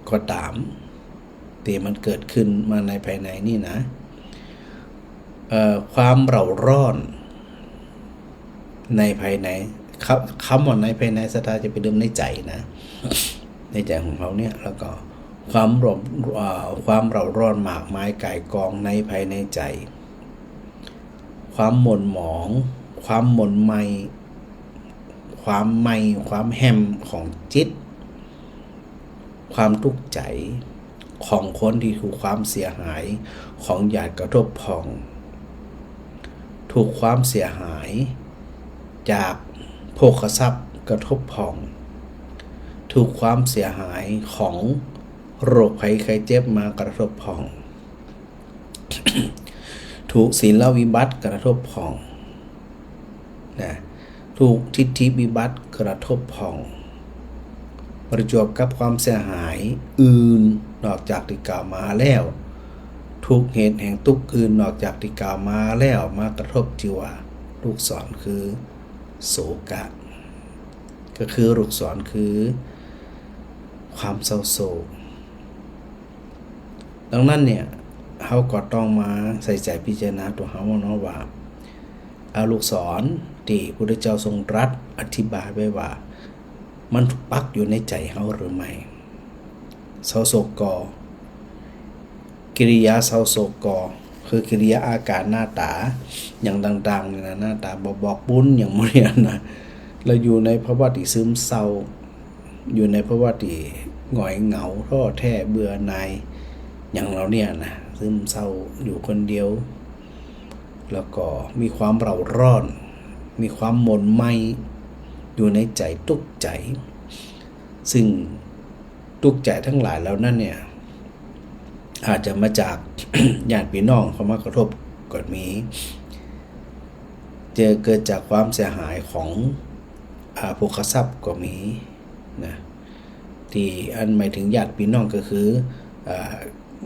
ก็ต๋าม ตี้มันเกิดขึ้นมาในภายในนี่นะ เอ่อ ความเร่าร้อนในภายใน ครับ กำว่าในภายในศรัทธาจะไปเดิมในใจ๋นะ ในใจ๋ของเฮาเนี่ย แล้วก็ความเร่า เอ่อ ความเร่าร้อนมากมายก่ายกองในภายในใจ๋ ความหม่นหมอง ความหม่นไหม้ ความไหม้ ความแห้มของจิต ความตุ๊กใจ๋ของคนตี้ถูกความเสียหายของหยาดกระทบผ่อง ถูกความเสียหายจากโภคทรัพย์กระทบผ่อง ถูกความเสียหายของโรคภัยไข้เจ็บมากระทบผ่อง ถูกศีลวิบัติกระทบผ่อง นะ ถูกทิฏฐิวิบัติกระทบผ่อง ประจวบกับความเสียหายอื่นนอกจากตี้กล่าวมาแล้ว ถูกเหตุแห่งตุ๊กข์อื่นนอกจากตี้กล่าวมาแล้วมากระทบ จื้อว่าลูกศรคือโศกะ ก็คือลูกศรคือความเศร้าโศก ดังนั้นเนี่ย เฮาก็ต้องมาใส่ใจ๋พิจารณาตั๋วเฮาเนาะว่า อ่า ลูกศรตี้พุทธเจ้าทรงตรัสอธิบายไว้ว่า มันปักอยู่ในใจ๋เฮาหรือไม่ เศร้าโศกก่อ กิริยาเศร้าโศกก่อ คือกิริยาอาก๋ารหน้าต๋า อย่างต่างๆ เนี่ยนะ หน้าต๋าบ่บอกบุญ อย่างหมู่เนี่ยนะ แล้วอยู่ในภาวะตี้ซึมเศร้า อยู่ในภาวะตี้หงอยเหงา ท้อแท้ เบื่อหน่าย อย่างเหล่าเนี้ยนะ ซึมเศร้าอยู่คนเดียว แล้วก็มีความเร่าร้อน มีความหม่นไหม้ อยู่ในใจ๋ตุ๊กใจ๋ ซึ่งตุ๊กใจ๋ตังหลายเหล่านั้นเนี่ย อาจจะมาจาก ญาติพี่น้องเข้ามากระทบก็มี จะเกิดจากความเสียหายของ อ่า โภคทรัพย์ก็มีนะ ตี้อันหมายเถิงญาติพี่น้องก็คือ อ่า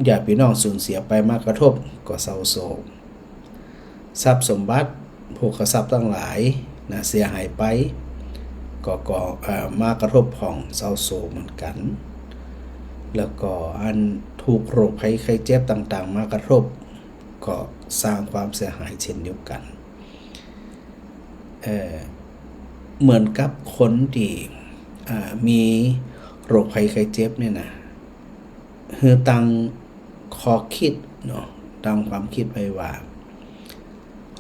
ญาติพี่น้องสูญเสียไปมากระทบก็เศร้าโศก ทรัพย์สมบัติ โภคทรัพย์ตังหลายนะ เสียหายไป ก็ ก็ เอ่อ มากระทบผ่องเศร้าโศกเหมือนกั๋น แล้วก็อันถูกโรคภัยไข้เจ็บต่างๆ มากระทบ ก็สร้างความเสียหายเช่นเดียวกั๋น เอ่อ เหมือนกับคนตี้ อ่า มีโรคภัยไข้เจ็บเนี่ยนะ หื้อตั้งข้อคิดเนาะ ตั้งความคิดไว้ว่า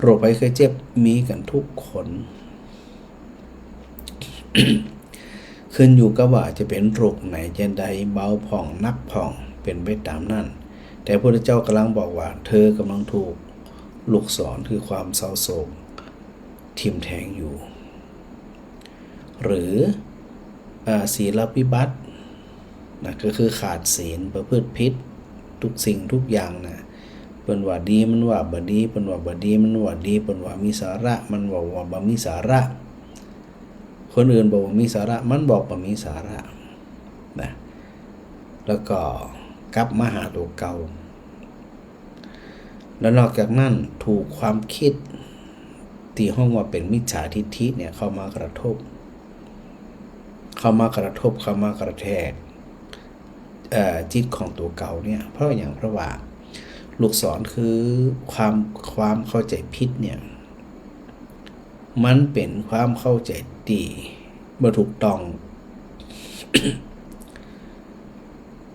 โรคภัยไข้เจ็บมีกั๋นทุกคน ขึ้นอยู่กับว่าจะเป๋นโรคไหนจะใด เบาพ่องหนักพ่อง เป๋นไปต๋ามนั้น แต่พระพุทธเจ้าก่ำลังบอกว่า เธอก่ำลังถูกลูกศรคือความเศร้าโศกทิ่มแทงอยู่ หรือ อ่า ศีลวิบัตินะ ก็คือขาดศีล ประพฤติผิดทุกสิ่งทุกอย่างนะ เปิ้นว่าดีมันว่าบ่ดี เปิ้นว่าบ่ดีมันว่าดี เปิ้นว่ามีสาระมันว่า ว่าบ่มีสาระ คนอื่นบอกว่ามีสาระ มันบอกบ่มีสาระนะ แล้วก็กลับมาหาตั๋วเก่า แล้วนอกจากนั้นถูกความคิดตี้ฮ้องว่าเป๋นมิจฉาทิฏฐิเนี่ยเข้ามากระทบ เข้ามากระทบ เข้ามากระแทก เอ่อ จิตของตั๋วเก่าเนี่ย เพราะหยัง เพราะว่าลูกศรคือความ ความเข้าใจ๋ผิดเนี่ย มันเป๋นความเข้าใจ๋ตี้บ่ถูกต้อง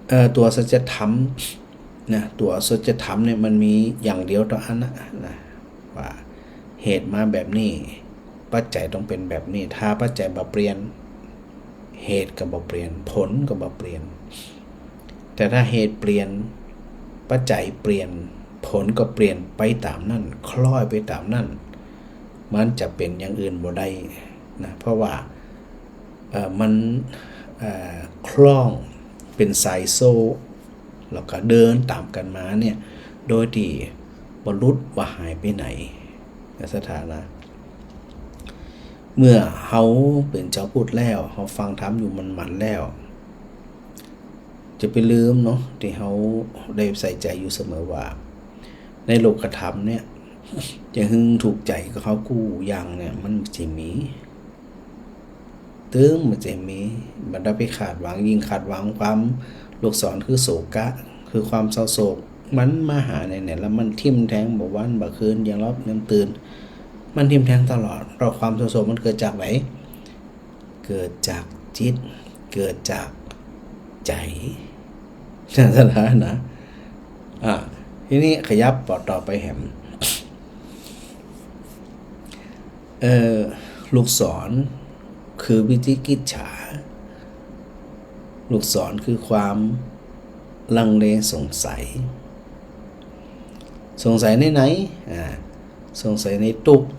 เอ่อ ตั๋วสัจธรรมนะ ตั๋วสัจธรรมเนี่ยมันมีอย่างเดียวเต้าอั้นนะ นะ ว่าเหตุมาแบบนี้ ปัจจัยต้องเป๋นแบบนี้ ถ้าปัจจัยบ่เปลี่ยน เหตุก็บ่เปลี่ยน ผลก็บ่เปลี่ยน แต่ถ้าเหตุเปลี่ยน ปัจจัยเปลี่ยน ผลก็เปลี่ยนไปต๋ามนั้น คล้อยไปต๋ามนั้น มันจะเป๋นอย่างอื่นบ่ได้นะ เพราะว่า เอ่อ มัน เอ่อ คล้องเป๋นสายโซ่ แล้วก็เดินต๋ามกั๋นมาเนี่ย โดยตี้บ่หลุดบ่หายไปไหนนะ ศรัทธานะ เมื่อเฮาเป๋นจาวพุทธแล้ว เฮาฟังธรรมอยู่หมั่นๆ แล้ว จะไปลืมเนาะ ตี้เฮาได้ใส่ใจ๋อยู่เสมอว่า ในโลกธรรมเนี่ย จะหื้อถูกใจ๋กับเฮากู้อย่างเนี่ย มันบ่ใจ้มี ตึงบ่ใจ้มี บ่ต้องไปคาดหวัง ยิ่งคาดหวังความ ลูกศรคือโศกะ คือความเศร้าโศก มันมาหาไหนๆ แล้วมันทิ่มแทงบ่หวันบ่คืน ยามหลับยามตื่น มันทิ่มแทงตลอด เพราะความเศร้าโศกมันเกิดจากไหน เกิดจากจิต เกิดจากใจ๋ ศรัทธานะ อ่ะ ทีนี้ขยับต่อไปแหม เอ่อ ลูกศรคือวิจิกิจฉา ลูกศรคือความลังเลสงสัย สงสัยในไหน อ่า สงสัยในตุ๊กข์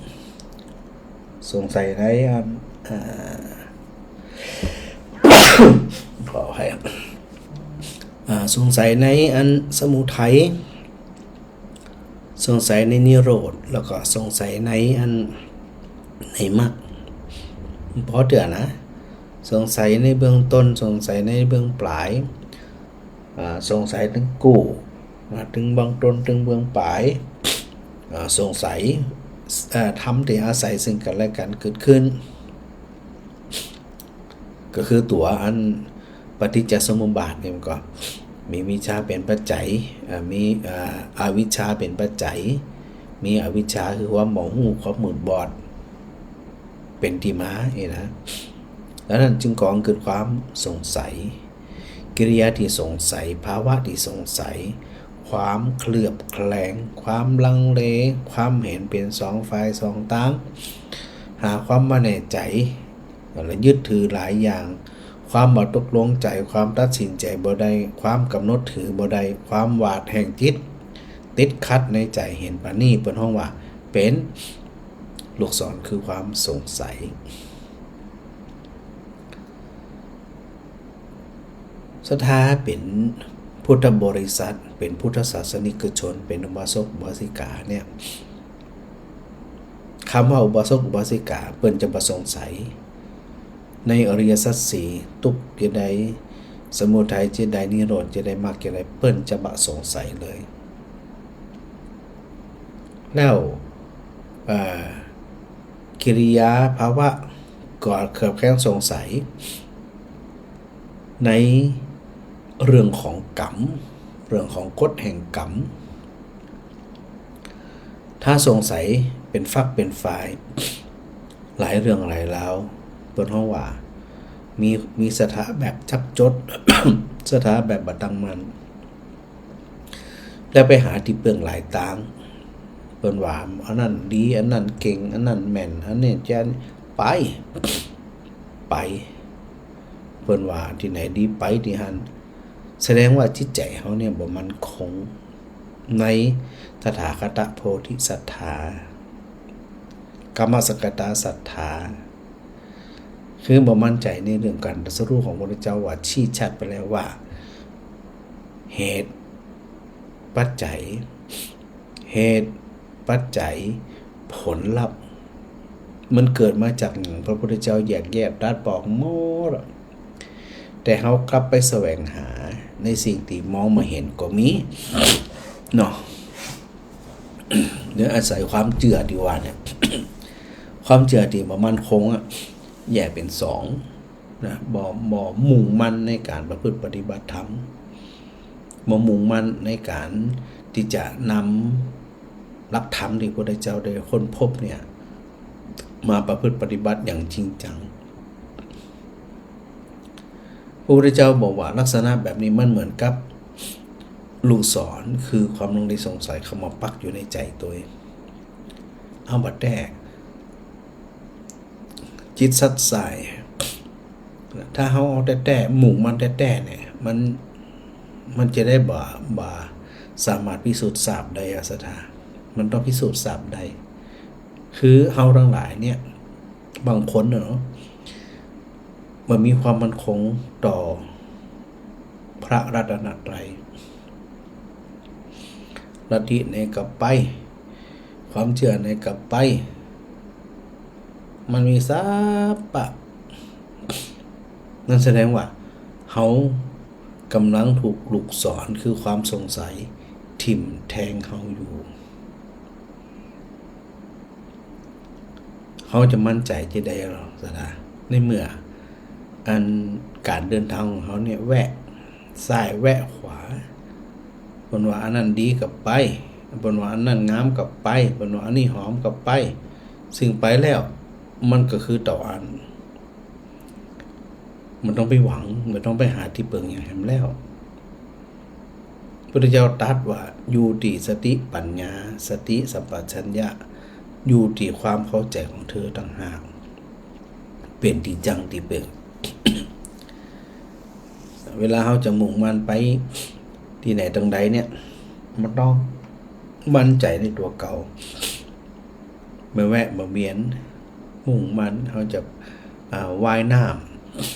สงสัยในอัน อ่า ขออภัย อ่า สงสัยในอันสมุทัย สงสัยในนิโรธ แล้วก็สงสัยในอัน ในมรรค ปอเตื้อนะ สงสัยในเบื้องต้น สงสัยในเบื้องปลาย อ่า สงสัยตึงกู้ มาตึงเบื้องต้น ตึงเบื้องปลาย อ่า สงสัย อ่า ธรรมตี้อาศัยซึ่งกั๋นและกั๋นเกิดขึ้น ก็คือตั๋วอันปฏิจจสมุปบาทนี่มันก็มีวิชชาเป๋นปัจจัย อ่า มี อ่า อวิชชาเป๋นปัจจัย มีอวิชชาคือความบ่ฮู้ ความมืดบอด เป๋นตี้มานี่นะ แล้วนั้นจึงก่อเกิดความสงสัย กิริยาตี้สงสัย ภาวะตี้สงสัย ความเคลือบแคลง ความลังเล ความหันเป๋นสองฝ่ายสองตาง หาความบ่แน่ใจ๋ แล้วยึดถือหลายอย่าง ความบ่ตกลงใจ๋ ความตัดสินใจ๋บ่ได้ ความกำหนดถือบ่ได้ ความหวาดแห่งจิต ติดขัดในใจ๋ หันปานนี้เปิ้นฮ้องว่าเป๋นลูกศรคือความสงสัย ศรัทธาเป๋นพุทธบริษัท เป๋นพุทธศาสนิกชน เป๋นอุบาสกอุบาสิกาเนี่ย กำว่าอุบาสกอุบาสิกา เปิ้นจะบ่สงสัย ในอริยสัจสี่ ตุ๊กข์จะใด สมุทัยจะใด นิโรธจะใด มรรคจะใด เปิ้นจะบ่สงสัยเลย แล้ว เอ่อ กิริยาภาวะก็เคลือบแคลงสงสัย ในเรื่องของกรรม เรื่องของกฎแห่งกรรม ถ้าสงสัยเป๋นฝักเป๋นฝ่าย หลายเรื่องหลายราว เปิ้นฮ้องว่า มี มีศรัทธาแบบจับจด ศรัทธาแบบบ่ตั้งมั่น แล้วไปหาตี้เปิ้งหลายตาง เปิ้นว่าอันนั้นดี อันนั้นเก่ง อันนั้นแม่น อันนี้จะไป ไป เปิ้นว่าตี้ไหนดีไปตี้หั้น แสดงว่าจิตใจ๋เฮาเนี่ยบ่มั่นคงในตถาคตโพธิสัตถา กามสกตาสัตถา คือบ่มั่นใจ๋ในเรื่องก๋านตรัสรู้ของพระพุทธเจ้า ว่าชี้ชัดไปแล้วว่า เหตุ ปัจจัย เหตุ ปัจจัย ผลลัพธ์ มันเกิดมาจากหยัง พระพุทธเจ้าแยกแยะตรัสบอกหมดอะ แต่เฮากลับไปแสวงหาในสิ่งตี้มองบ่เห็นก็มี เนาะ โดยอาศัยความเจื้อตี้ว่าเนี่ย ความเจื้อตี้บ่มั่นคงอะ แยกเป๋นสองนะ บ่ บ่มุ่งมั่นในก๋านประพฤติปฏิบัติธรรม บ่มุ่งมั่นในก๋านตี้จะนำหลักธรรมตี้พระพุทธเจ้าได้ค้นพบเนี่ย มาประพฤติปฏิบัติอย่างจริงจัง พระพุทธเจ้าบอกว่าลักษณะแบบนี้มันเหมือนกับลูกศร คือความลังเลสงสัยเข้ามาปักอยู่ในใจ๋ตน เอาบ่แต๊ จิตสัตย์ใส่ ถ้าเฮาเอาแต๊ๆ มุ่งมั่นแต๊ๆ เนี่ย มัน มันจะได้บ่ บ่สามารถพิสูจน์ทราบได้อะ ศรัทธา มันต้องพิสูจน์ทราบได้ คือเฮาตังหลายเนี่ย บางคนน่ะเนาะ บ่มีความมั่นคงต่อพระรัตนตรัย ลัทธิไหนก็ไป ความเจื้อไหนก็ไป มันมีสารพัด นั่นแสดงว่าเฮาก่ำลังถูกลูกศร คือความสงสัย ถิ่มแทงเฮาอยู่ เฮาจะมั่นใจ๋จะใดลอ ศรัทธา ในเมื่ออันก๋านเดินตางของเฮาเนี่ย แวะซ้ายแวะขวา เปิ้นว่าอันนั้นดีก็ไป เปิ้นว่าอันนั้นงามก็ไป เปิ้นว่าอันนี้หอมก็ไป ซึ่งไปแล้ว มันก็คือเต้าอั้น บ่ต้องไปหวัง บ่ต้องไปหาตี้เปิ้งหยังแหมแล้ว พุทธเจ้าตรัสว่า อยู่ตี้สติปัญญา สติสัมปชัญญะ อยู่ตี้ความเข้าใจ๋ของเธอต่างหาก เป๋นตี้จั้งตี้เปิ้ง เวลาเฮาจะมุ่งมั่นไปตี้ไหนตางใดเนี่ย มันต้องมั่นใจ๋ในตั๋วเก่า บ่แวะบ่เวียน มุ่งมั่น เฮาจะ อ่า ว่ายน้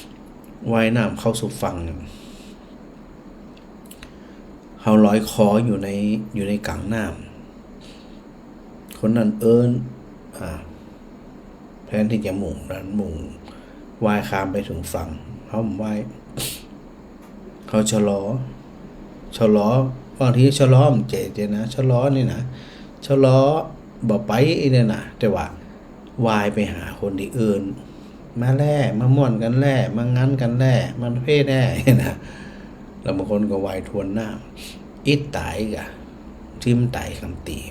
ำ ว่ายน้ำเข้าสู่ฝั่ง เฮาลอยคออยู่ใน อยู่ในก๋างน้ำ คนนั้นเอิ้น อ่า แทนตี้จะมุ่งนั้น มุ่งว่ายข้ามไปเถิงฝั่ง เฮาบ่ว่าย เฮาชะลอ ชะลอ บางทีชะลอบ่เจตนา ชะลอนี่นะ ชะลอบ่ไปอี้เนี่ยนะ แต่ว่าว่ายไปหาคนตี้อื่น มาแล่ มาม่วนกั๋นแล่ มางันกั๋นแล่ มาเพศแล่นะ แล้วบางคนก็ว่ายทวนน้ำ อิดต๋ายกะ ทิ่มต๋ายกำตี๋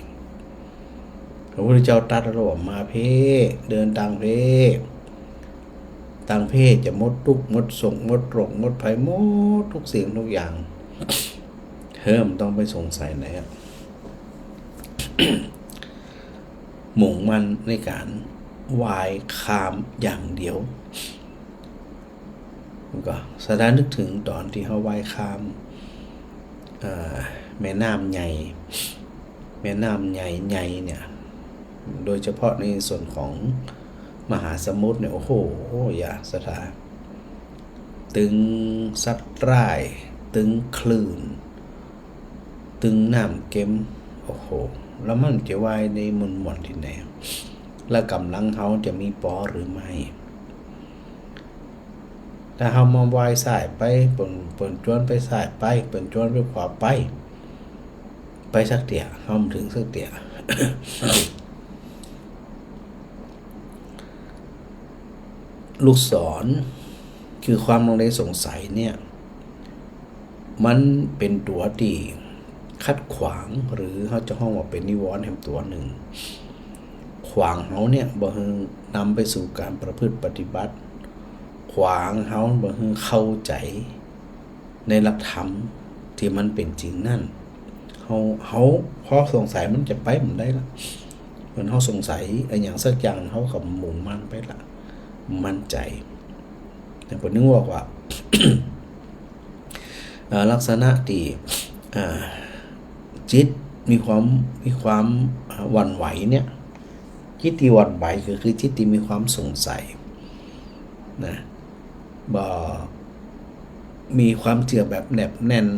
พระพุทธเจ้าตรัสว่า มาเพศ เดินตางเพศ ตางเพศจะหมดตุ๊กข์ หมดโศก หมดโรค หมดภัย หมดกู้สิ่งกู้อย่าง เฮาบ่ต้องไปสงสัยไหนอะ มุ่งมั่นในก๋านว่ายข้ามอย่างเดียว ก็ศรัทธานึกเถิงต๋อนตี้เฮาว่ายข้าม เอ่อ แม่น้ำใหญ่ แม่น้ำใหญ่ๆ เนี่ย โดยเฉพาะในส่วนของมหาสมุทรเนี่ย โอ้โห อย่าศรัทธา ตึงสัตว์ร้าย ตึงคลื่น ตึงน้ำเก็ม โอ้โห แล้วมันจะว่ายได้ม่วนๆ ตี้ไหน แล้วก๋ำลังเฮาจะมีปอหรือไม่ ถ้าเฮามาว่ายซ้ายไป เปิ้น เปิ้นจวนไปซ้ายไป เปิ้นจวนไปขวาไป ไปสักเตื้อ เฮาบ่เถิงสักเตื้อ ลูกศร คือความลังเลสงสัยเนี่ย มันเป๋นตั๋วตี้ ขัดขวาง หรือเฮาจะฮ้องว่าเป๋นนิวรณ์แหมตั๋วนึ่ง ขวางเฮาเนี่ยบ่หื้อนำไปสู่ก๋านประพฤติปฏิบัติ ขวางเฮาบ่หื้อเข้าใจ๋ในหลักธรรมตี้มันเป๋นจริงนั้น เฮา เฮา พอสงสัยมันจะไปบ่ได้ละ เหมือนเฮาสงสัยอะหยังสักอย่าง เฮาก็มุ่งมั่นไปละ มั่นใจ๋ แต่เปิ้นนึ่งบอกว่า เอ่อ ลักษณะตี้ เอ่อ จิตมีความ มีความ เอ่อ หวั่นไหวเนี่ย จิตตี้หวั่นไหวก็คือจิตตี้มีความสงสัยนะ บ่มีความเจื้อแบบแนบแน่น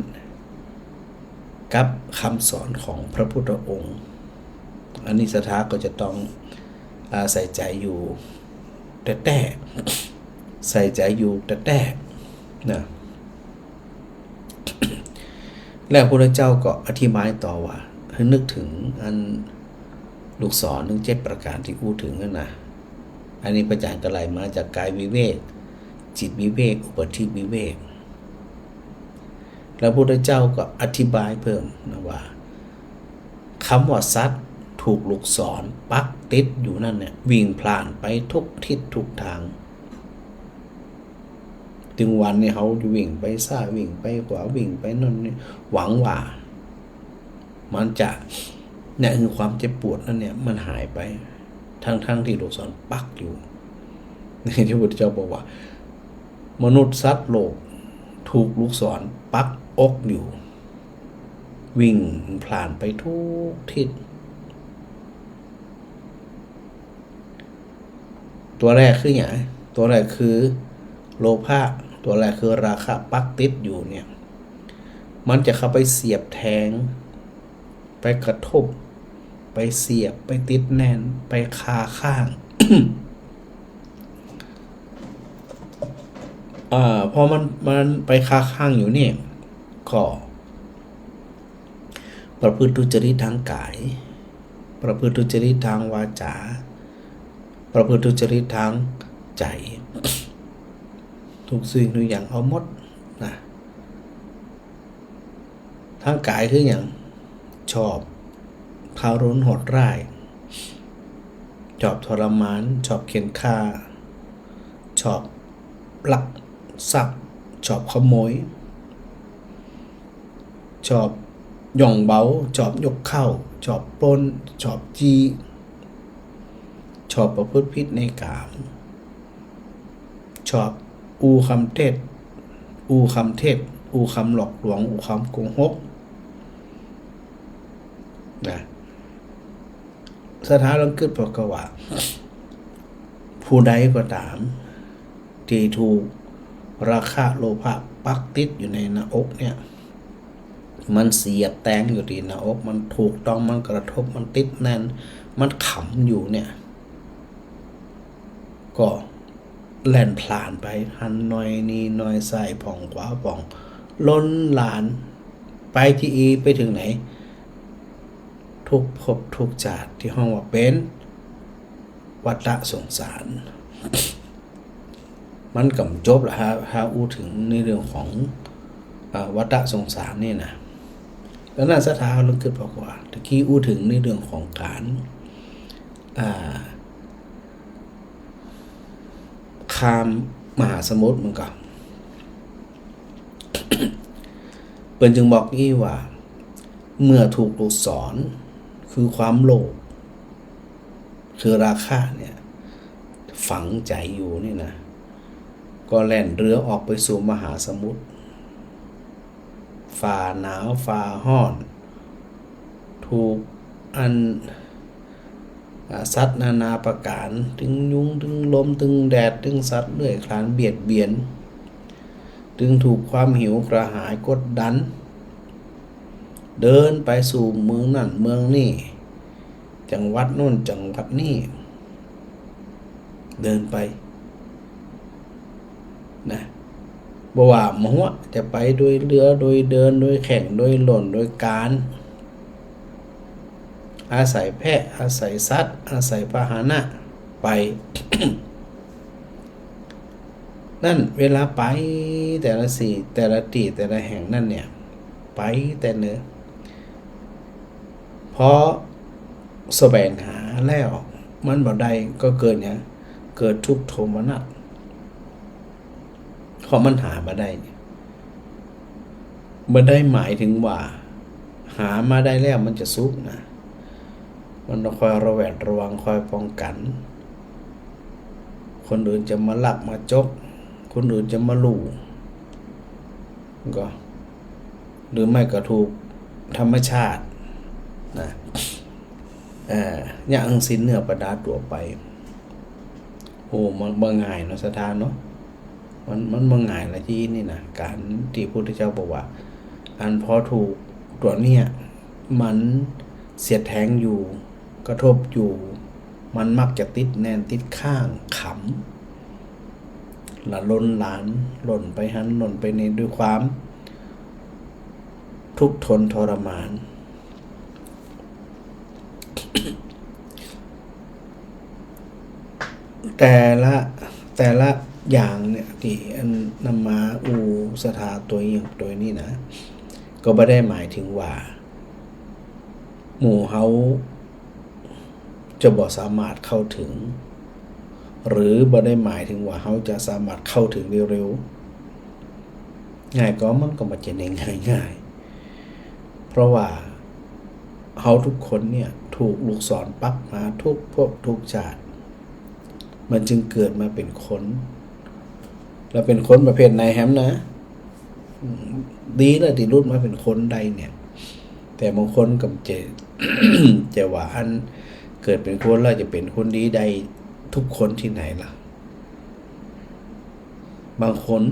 กับกำสอนของพระพุทธองค์ อันนี้ศรัทธาก็จะต้อง อ่า ใส่ใจ๋อยู่แต๊ๆ ใส่ใจ๋อยู่แต๊ๆ นะ แล้วพระพุทธเจ้าก็อธิบายต่อว่า หื้อนึกเถิงอันลูกศรเถิงเจ็ดประก๋านตี้อู้เถิงนั้นนะ อันนี้พระอาจ๋ารย์ก็ไล่มาจากกายวิเวก จิตวิเวก อุปาทิวิเวก แล้วพระพุทธเจ้าก็อธิบายเพิ่มนะว่า กำว่าสัตว์ถูกลูกศรปักติดอยู่นั้นเนี่ย วิ่งพล่านไปทุกทิศทุกตาง ตึงวันนี้เฮาจะวิ่งไปซ้าย วิ่งไปขวา วิ่งไปนั่นนี่ หวังว่า มันจะ เนี่ย คือความเจ็บปวดนั้นเนี่ย มันหายไป ทั้งๆ ตี้ลูกศรปักอยู่ นี่ที่พระพุทธเจ้าบอกว่า มนุษย์สัตว์โลกถูกลูกศรปักอกอยู่ วิ่งพล่านไปทุกทิศ ตั๋วแรกคือหยัง ตั๋วแรกคือโลภะ ตั๋วแรกคือราคะปักติดอยู่เนี่ย มันจะเข้าไปเสียบแทง ไปกระทบ ไปเสียบ ไปติดแน่น ไปคาข้าง อ่า พอมัน มันไปคาข้างอยู่นี่ ก็ประพฤติทุจริตทางกาย ประพฤติทุจริตทางวาจ๋า ประพฤติทุจริตทางใจ๋ ทุกสิ่งทุกอย่างเอาหมดนะ ทางกายคือหยัง ชอบทารุณโหดร้าย ชอบทรมาน ชอบเฆี่ยนฆ่า ชอบลักทรัพย์ ชอบขโมย ชอบหย่องเบา ชอบยกข้าว ชอบปล้น ชอบจี้ ชอบประพฤติผิดในกาม ชอบอู้กำเท็จ อู้กำเท็จ อู้กำหลอกลวง อู้กำโกหก นะ ศรัทธาลองกึ๊ดเป๋าก่อว่า ผู้ใดก็ต๋ามตี้ถูกราคะโลภะปักติดอยู่ในหน้าอกเนี่ย มันเสียบแตงอยู่ตี้หน้าอก มันถูกต้อง มันกระทบ มันติดแน่น มันขำอยู่เนี่ย ก็แล่นพล่านไป หันหน่อย นี่หน่อย ซ้ายพ่อง ขวาพ่อง ล้นหลาน ไปตี้อี้ ไปเถิงไหน ทุกภพทุกจาติตี้ฮ้องว่าเป๋นวัฏสงสาร มันก็บ่จบละ หา หาอู้เถิงในเรื่องของ อ่า วัฏสงสารนี่นะ แล้วนั้นศรัทธาลองกึ๊ดเป๋าก่อว่า ตะกี้อู้เถิงในเรื่องของก๋าน อ่า ข้ามมหาสมุทรมันก็ เปิ้นจึงบอกอี้ว่า เมื่อถูกลูกศร คือความโลภ คือราคะเนี่ย ฝังใจ๋อยู่นี่นะ ก็แล่นเรือออกไปสู่มหาสมุทร ฝ่าหนาวฝ่าฮ้อน ถูกอัน อ่า สัตว์นานาประก๋าน ตึงยุง ตึงลม ตึงแดด ตึงสัตว์เลื้อยคลานเบียดเบียน ตึงถูกความหิวกระหายกดดัน เดินไปสู่เมืองนั่นเมืองนี่ จังหวัดโน้นจังหวัดนี่ เดินไป นะ บ่ว่าหมู่จะไปโดยเฮือ โดยเดิน โดยแข้ง โดยล่น โดยก๋าน อาศัยแพะ อาศัยสัตว์ อาศัยพาหนะไป นั้นเวลาไปแต่ละตี้ แต่ละตี้ แต่ละแห่งนั้นเนี่ย ไปแต่เนิน เพราะแสวงหาแล้วมันบ่ได้ก็เกิดหยัง เกิดทุกข์โทมนัส เพราะมันหาบ่ได้ บ่ได้หมายถึงว่าหามาได้แล้วมันจะสุขนะ มันต้องคอยระแวดระวัง คอยป้องกัน คนอื่นจะมาลักมาจก คนอื่นจะมาลู่ ก็ หรือไม่ก็ถูกธรรมชาตินะ เอ่อ เยียะหื้อสิ้นเนื้อประดาตั๋วไป โอ้ มันบ่ง่ายเนาะ ศรัทธาเนาะ มัน มันบ่ง่ายละตี้นี่นะ ก๋านตี้พุทธเจ้าบอกว่า อันพอถูกตั๋วเนี่ย มันเสียดแทงอยู่ กระทบอยู่ มันมักจะติดแน่นติดค้างขำ ละลนหลาน ล่นไปหั้นล่นไปนี่ด้วยความทุกข์ทนทรมาน แต่ละ แต่ละอย่างเนี่ย ตี้อันนำมาอู้ศรัทธาตั๋วอย่างตั๋วนี้นะ ก็บ่ได้หมายถึงว่า หมู่เฮาจะบ่สามารถเข้าถึง หรือบ่ได้หมายถึงว่าเฮาจะสามารถเข้าถึงเร็วๆ ง่ายก่อ มันก็บ่ใจ้ได้ง่ายๆ เพราะว่าเฮาทุกคนเนี่ยถูกลูกศรปักมาทุกภพทุกชาติ มันจึงเกิดมาเป๋นคน แล้วเป๋นคนประเภทไหนแหมนะ อืม ดีแล้วตี้หลุดมาเป๋นคนได้เนี่ย แต่บางคนก็จะ จะว่าอันเกิดเป๋นคนแล้วจะเป๋นคนดีได้ทุกคนตี้ไหนล่ะ บางคน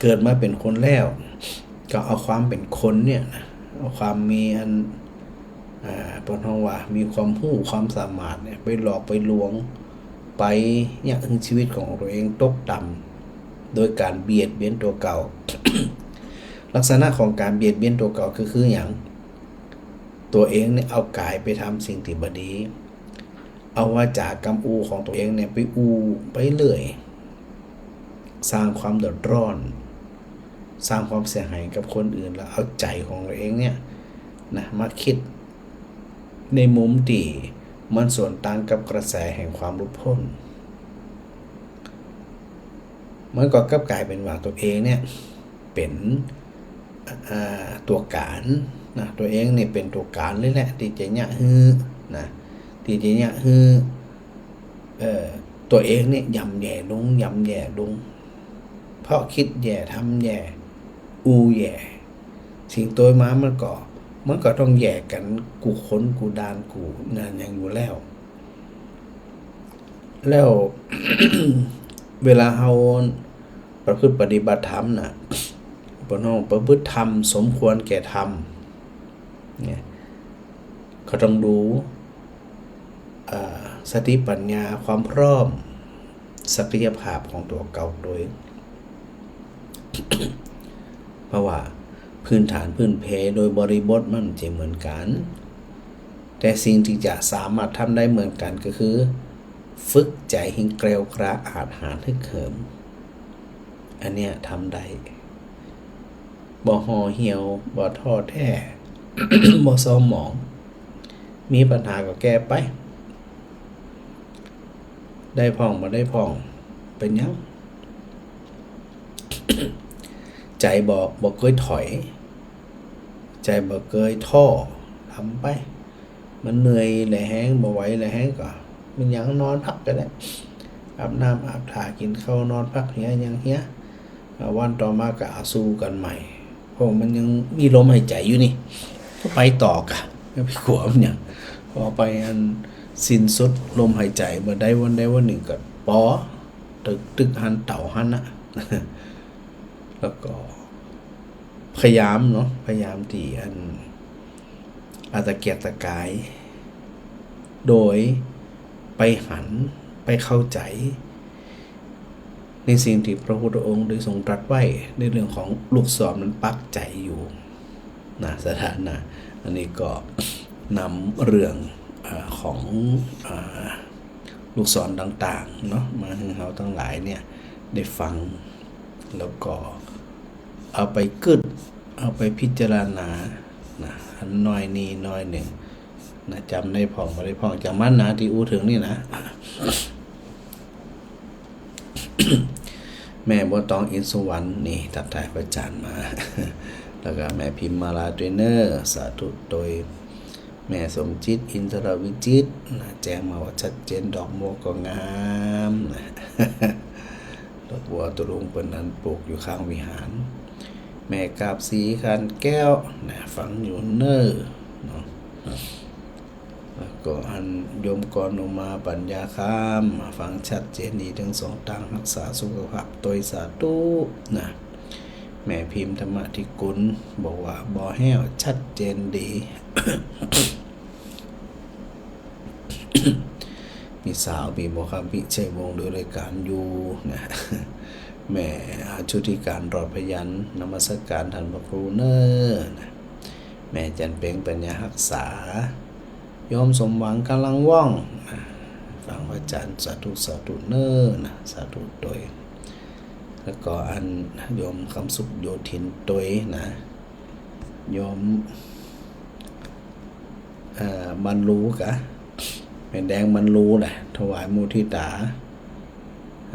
เกิดมาเป๋นคนแล้ว ก็เอาความเป๋นคนเนี่ยนะ เอาความมีอัน อ่า เปิ้นฮ้องว่ามีความฮู้ความสามารถเนี่ย ไปหลอกไปลวง ไปเยียะหื้อชีวิตของตั๋วเองตกต่ำ โดยก๋านเบียดเบียนตั๋วเก่า ลักษณะของก๋านเบียดเบียนตั๋วเก่าคือ คือหยัง ตั๋วเองเนี่ยเอาก๋ายไปทำสิ่งตี้บ่ดี เอาวาจากำอู้ของตั๋วเองเนี่ยไปอู้ไปเรื่อย สร้างความเดือดร้อน สร้างความเสียหายกับคนอื่น แล้วเอาใจ๋ของตั๋วเองเนี่ยนะ มาคิดในมุมตี้มันสวนตางกับกระแสแห่งความหลุดพ้น มันก็กลับก๋ายเป๋นว่าตั๋วเองเนี่ยเป๋น อ่า ตั๋วก๋านนะ ตั๋วเองเนี่ยเป๋นตั๋วก๋านเลยแหละ ตี้จะเยียะหื้อนะ ตี้จะเยียะหื้อ เอ่อ ตั๋วเองเนี่ยย่ำแย่ลง ย่ำแย่ลง เพราะคิดแย่ ทำแย่ อู้แย่ สิ่งโตมามันก็ มันก็ต้องแย่กั๋นกู้คนกู้ด้านกู้อันหยังอยู่แล้ว แล้ว เวลาเฮาประพฤติปฏิบัติธรรมน่ะ เปิ้นฮ้องประพฤติธรรมสมควรแก่ธรรมเนี่ย ก็ต้องดู อ่า สติปัญญา ความพร้อม ศักยภาพของตั๋วเก่าโดย เพราะว่าพื้นฐานพื้นเพโดยบริบทมันจะเหมือนกั๋น แต่สิ่งตี้จะสามารถทำได้เหมือนกั๋นก็คือ ฝึกใจ๋หื้อแกล้วกล้าอาจหาญฮึกเหิม อันเนี้ยทำได้ บ่ห่อเหี่ยว บ่ท้อแท้ บ่เศร้าหมอง มีปัญหาก็แก้ไป ได้พ่องบ่ได้พ่อง เป๋นหยัง ใจ๋บ่ บ่เกยถอย ใจ๋บ่เกยท้อ ทำไป มันเหนื่อยแหละแฮง บ่ไหวแหละแฮงก็ มันหยังนอนพักก็ได้ อาบน้ำอาบท่า กิ๋นข้าว นอนพักเหียหยังเหีย อ่า วันต่อมาก็เอาสู้กั๋นใหม่ เพราะมันยังมีลมหายใจ๋อยู่นี่ ก็ไปต่อก่ะ อย่าไปกั๋วมันหยัง พอไปอันสิ้นสุดลมหายใจ๋ เมื่อใดวันใดวันนึ่งก็ปอ ตึก ตึกหั้นเต๊าหั้นน่ะ แล้วก็พยายามเนาะ พยายามตี้อัน อาจจะเกียจตะกาย โดยไปหัน ไปเข้าใจ๋ ในสิ่งตี้พระพุทธองค์ได้ทรงตรัสไว้ในเรื่องของลูกศรมันปักใจ๋อยู่นะ ศรัทธานะ อันนี้ก็นำเรื่อง อ่า ของ อ่า ลูกศรต่างๆ เนาะ มาหื้อเฮาตังหลายเนี่ยได้ฟัง แล้วก็เอาไปกึ๊ด เอาไปพิจารณานะ อันน้อยนี้น้อยนึ่ง นะ จ๋ำได้พ่อง บ่ได้พ่อง จ๋ำมันนะ ตี้อู้เถิงนี่นะ แม่บัวตอง อินทร์สุวรรณ นี่ ตั๊กทายพระอาจ๋ารย์มา แล้วก็แม่พิมมาลาตวยเน่อ สาธุตวย แม่สมจิต อินทรวิจิตร นะ แจ้งมาว่าชัดเจน ดอกบัวก็งามนะ ดอกบัวตุ๊ลุงเปิ้นนั้นปลูกอยู่ข้างวิหาร แม่กาบศรี คานแก้ว นะ ฟังอยู่เน่อ เนาะ แล้วก็อันโยมกร อุมา ปัญญาคำ ฟังชัดเจนดีตึงสองตาง ฮักษาสุขภาพตวย สาธุนะ แม่พิม ธรรมธิกุล บอกว่าบ่แห้ว ชัดเจนดี มีสาว มีหมอคำ วิชัยวงศ์ดูรายก๋านอยู่นะ แม่ชุติการ รอดพยัญชนะ นมัสการต้านพระครูเน่อนะ แม่จันเพ็ง ปัญญาฮักษา โยมสมหวัง กำลังว่อง อ่า ฟังพระอาจ๋ารย์ สาธุ สาธุเน่อนะ สาธุตวย แล้วก็อันโยมคำสุข โยธินตวยนะ โยม เอ่อ บรรลูกะ แม่แดงบรรลูแหละ ถวายมุทิตา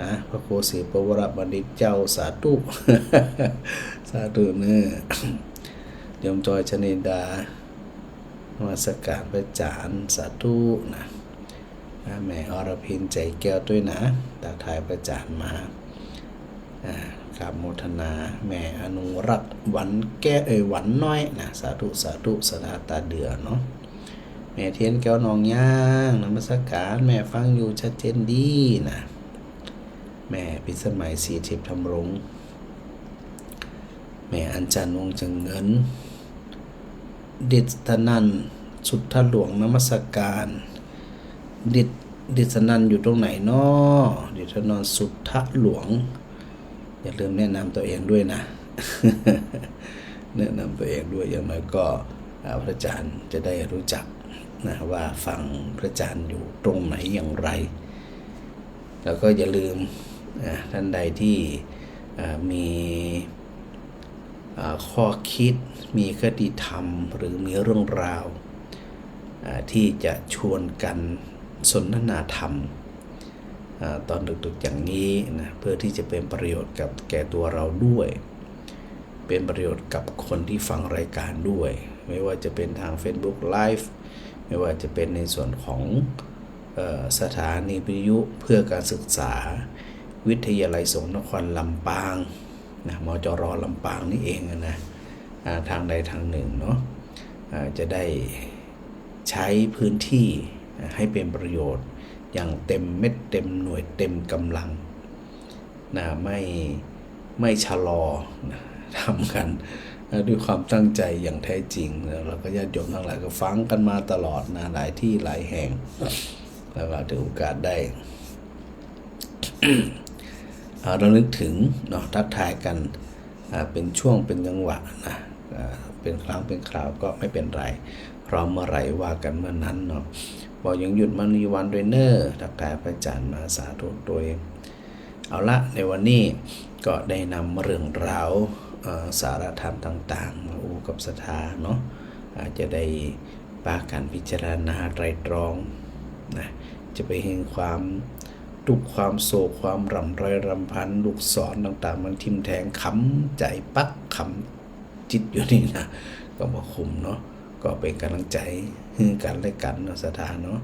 นะ พระครูศรีปวรบัณฑิตเจ้า สาธุ สาธุเน่อ โยมจอย ชนิดา นมัสการพระอาจ๋ารย์ สาธุนะ อ่า แม่อรพิน ใจแก้วตวยนะ ตั๊กทายพระอาจ๋ารย์มา อ่า กราบโมทนา แม่อนุรักษ์ หวันแก้ว เอ้ย หวันน้อยนะ สาธุ สาธุ ศรัทธาต๋าเดื่อเนาะ แม่เทียนแก้ว หนองยาง นมัสการ แม่ฟังอยู่ ชัดเจนดีนะ แม่พิสมัย ศรีทิพย์ธำรง แม่อัญชัน วงศ์เจิงเงิน ดิษฐนันท์ สุทธหลวง นมัสการ ดิษ ดิษฐนันท์อยู่ตรงไหนน้อ ดิษฐนันท์ สุทธหลวง อย่าลืมแนะนำตัวเองด้วยนะ แนะนำตัวเองด้วย อย่างน้อยก็ อ่า พระอาจ๋ารย์จะได้รู้จักนะ ว่าฟังพระอาจ๋ารย์อยู่ตรงไหนอย่างไร แล้วก็อย่าลืม อ่า ท่านใดที่ อ่า มี อ่า ข้อคิด มีคติธรรม หรือมีเรื่องราว อ่า ที่จะชวนกันสนทนาธรรม อ่า ตอนดึกๆ อย่างนี้นะ เพื่อที่จะเป็นประโยชน์กับแก่ตัวเราด้วย เป็นประโยชน์กับคนที่ฟังรายการด้วย ไม่ว่าจะเป็นทางเฟซบุ๊กไลฟ์ ไม่ว่าจะเป็นในส่วนของ เอ่อ สถานีวิทยุเพื่อการศึกษา วิทยาลัยสงฆ์นครลำปางนะ มจร ลำปางนี่เองนะ อ่า ทางใดทางหนึ่งเนาะ อ่า จะได้ใช้พื้นที่ อ่า ให้เป็นประโยชน์อย่างเต็มเม็ดเต็มหน่วยเต็มกำลัง นะ ไม่ ไม่ชะลอ นะ ทำกัน นะ ด้วยความตั้งใจอย่างแท้จริง แล้วเราก็ญาติโยมทั้งหลายก็ฟังกันมาตลอดนะ หลายที่หลายแห่ง แล้วก็ถือโอกาสได้ อ่า ระลึกถึงเนาะ ทักทายกัน อ่า เป็นช่วงเป็นจังหวะนะ อ่า เป็นครั้งเป็นคราวก็ไม่เป็นไร พร้อมเมื่อไหร่ว่ากันเมื่อนั้นเนาะ บ่าวยังหยุด มณีวัน ตวยเน่อ ทักทายพระอาจ๋ารย์มา สาธุตวย เอาละ ในวันนี้ก็ได้นำเรื่องราว เอ่อ สาระธรรมต่างๆ มาอู้กับศรัทธาเนาะ อาจจะได้ปากั๋นพิจารณาไตร่ตรองนะ จะไปเห็นความตุ๊กข์ความโศก ความร่ำไรรำพัน ลูกศรต่างๆ มันทิ่มแทง ขำใจ๋ปัก ขำจิตอยู่นี่นะ ก็บ่คุ้มเนาะ ก็เป๋นก๋ำลังใจ๋หื้อกั๋นและกั๋นเนาะ ศรัทธาเนาะ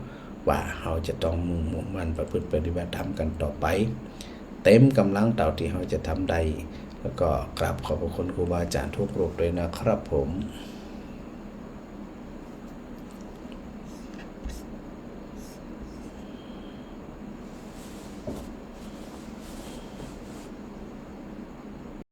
ว่าเฮาจะต้องมุ่ง มุ่งมั่นประพฤติปฏิบัติธรรมกันต่อไป เต็มก๋ำลังเต้าตี้เฮาจะทำได้ แล้วก็กราบขอบพระคุณครูบาอาจ๋ารย์ทุกรูปด้วยนะครับผม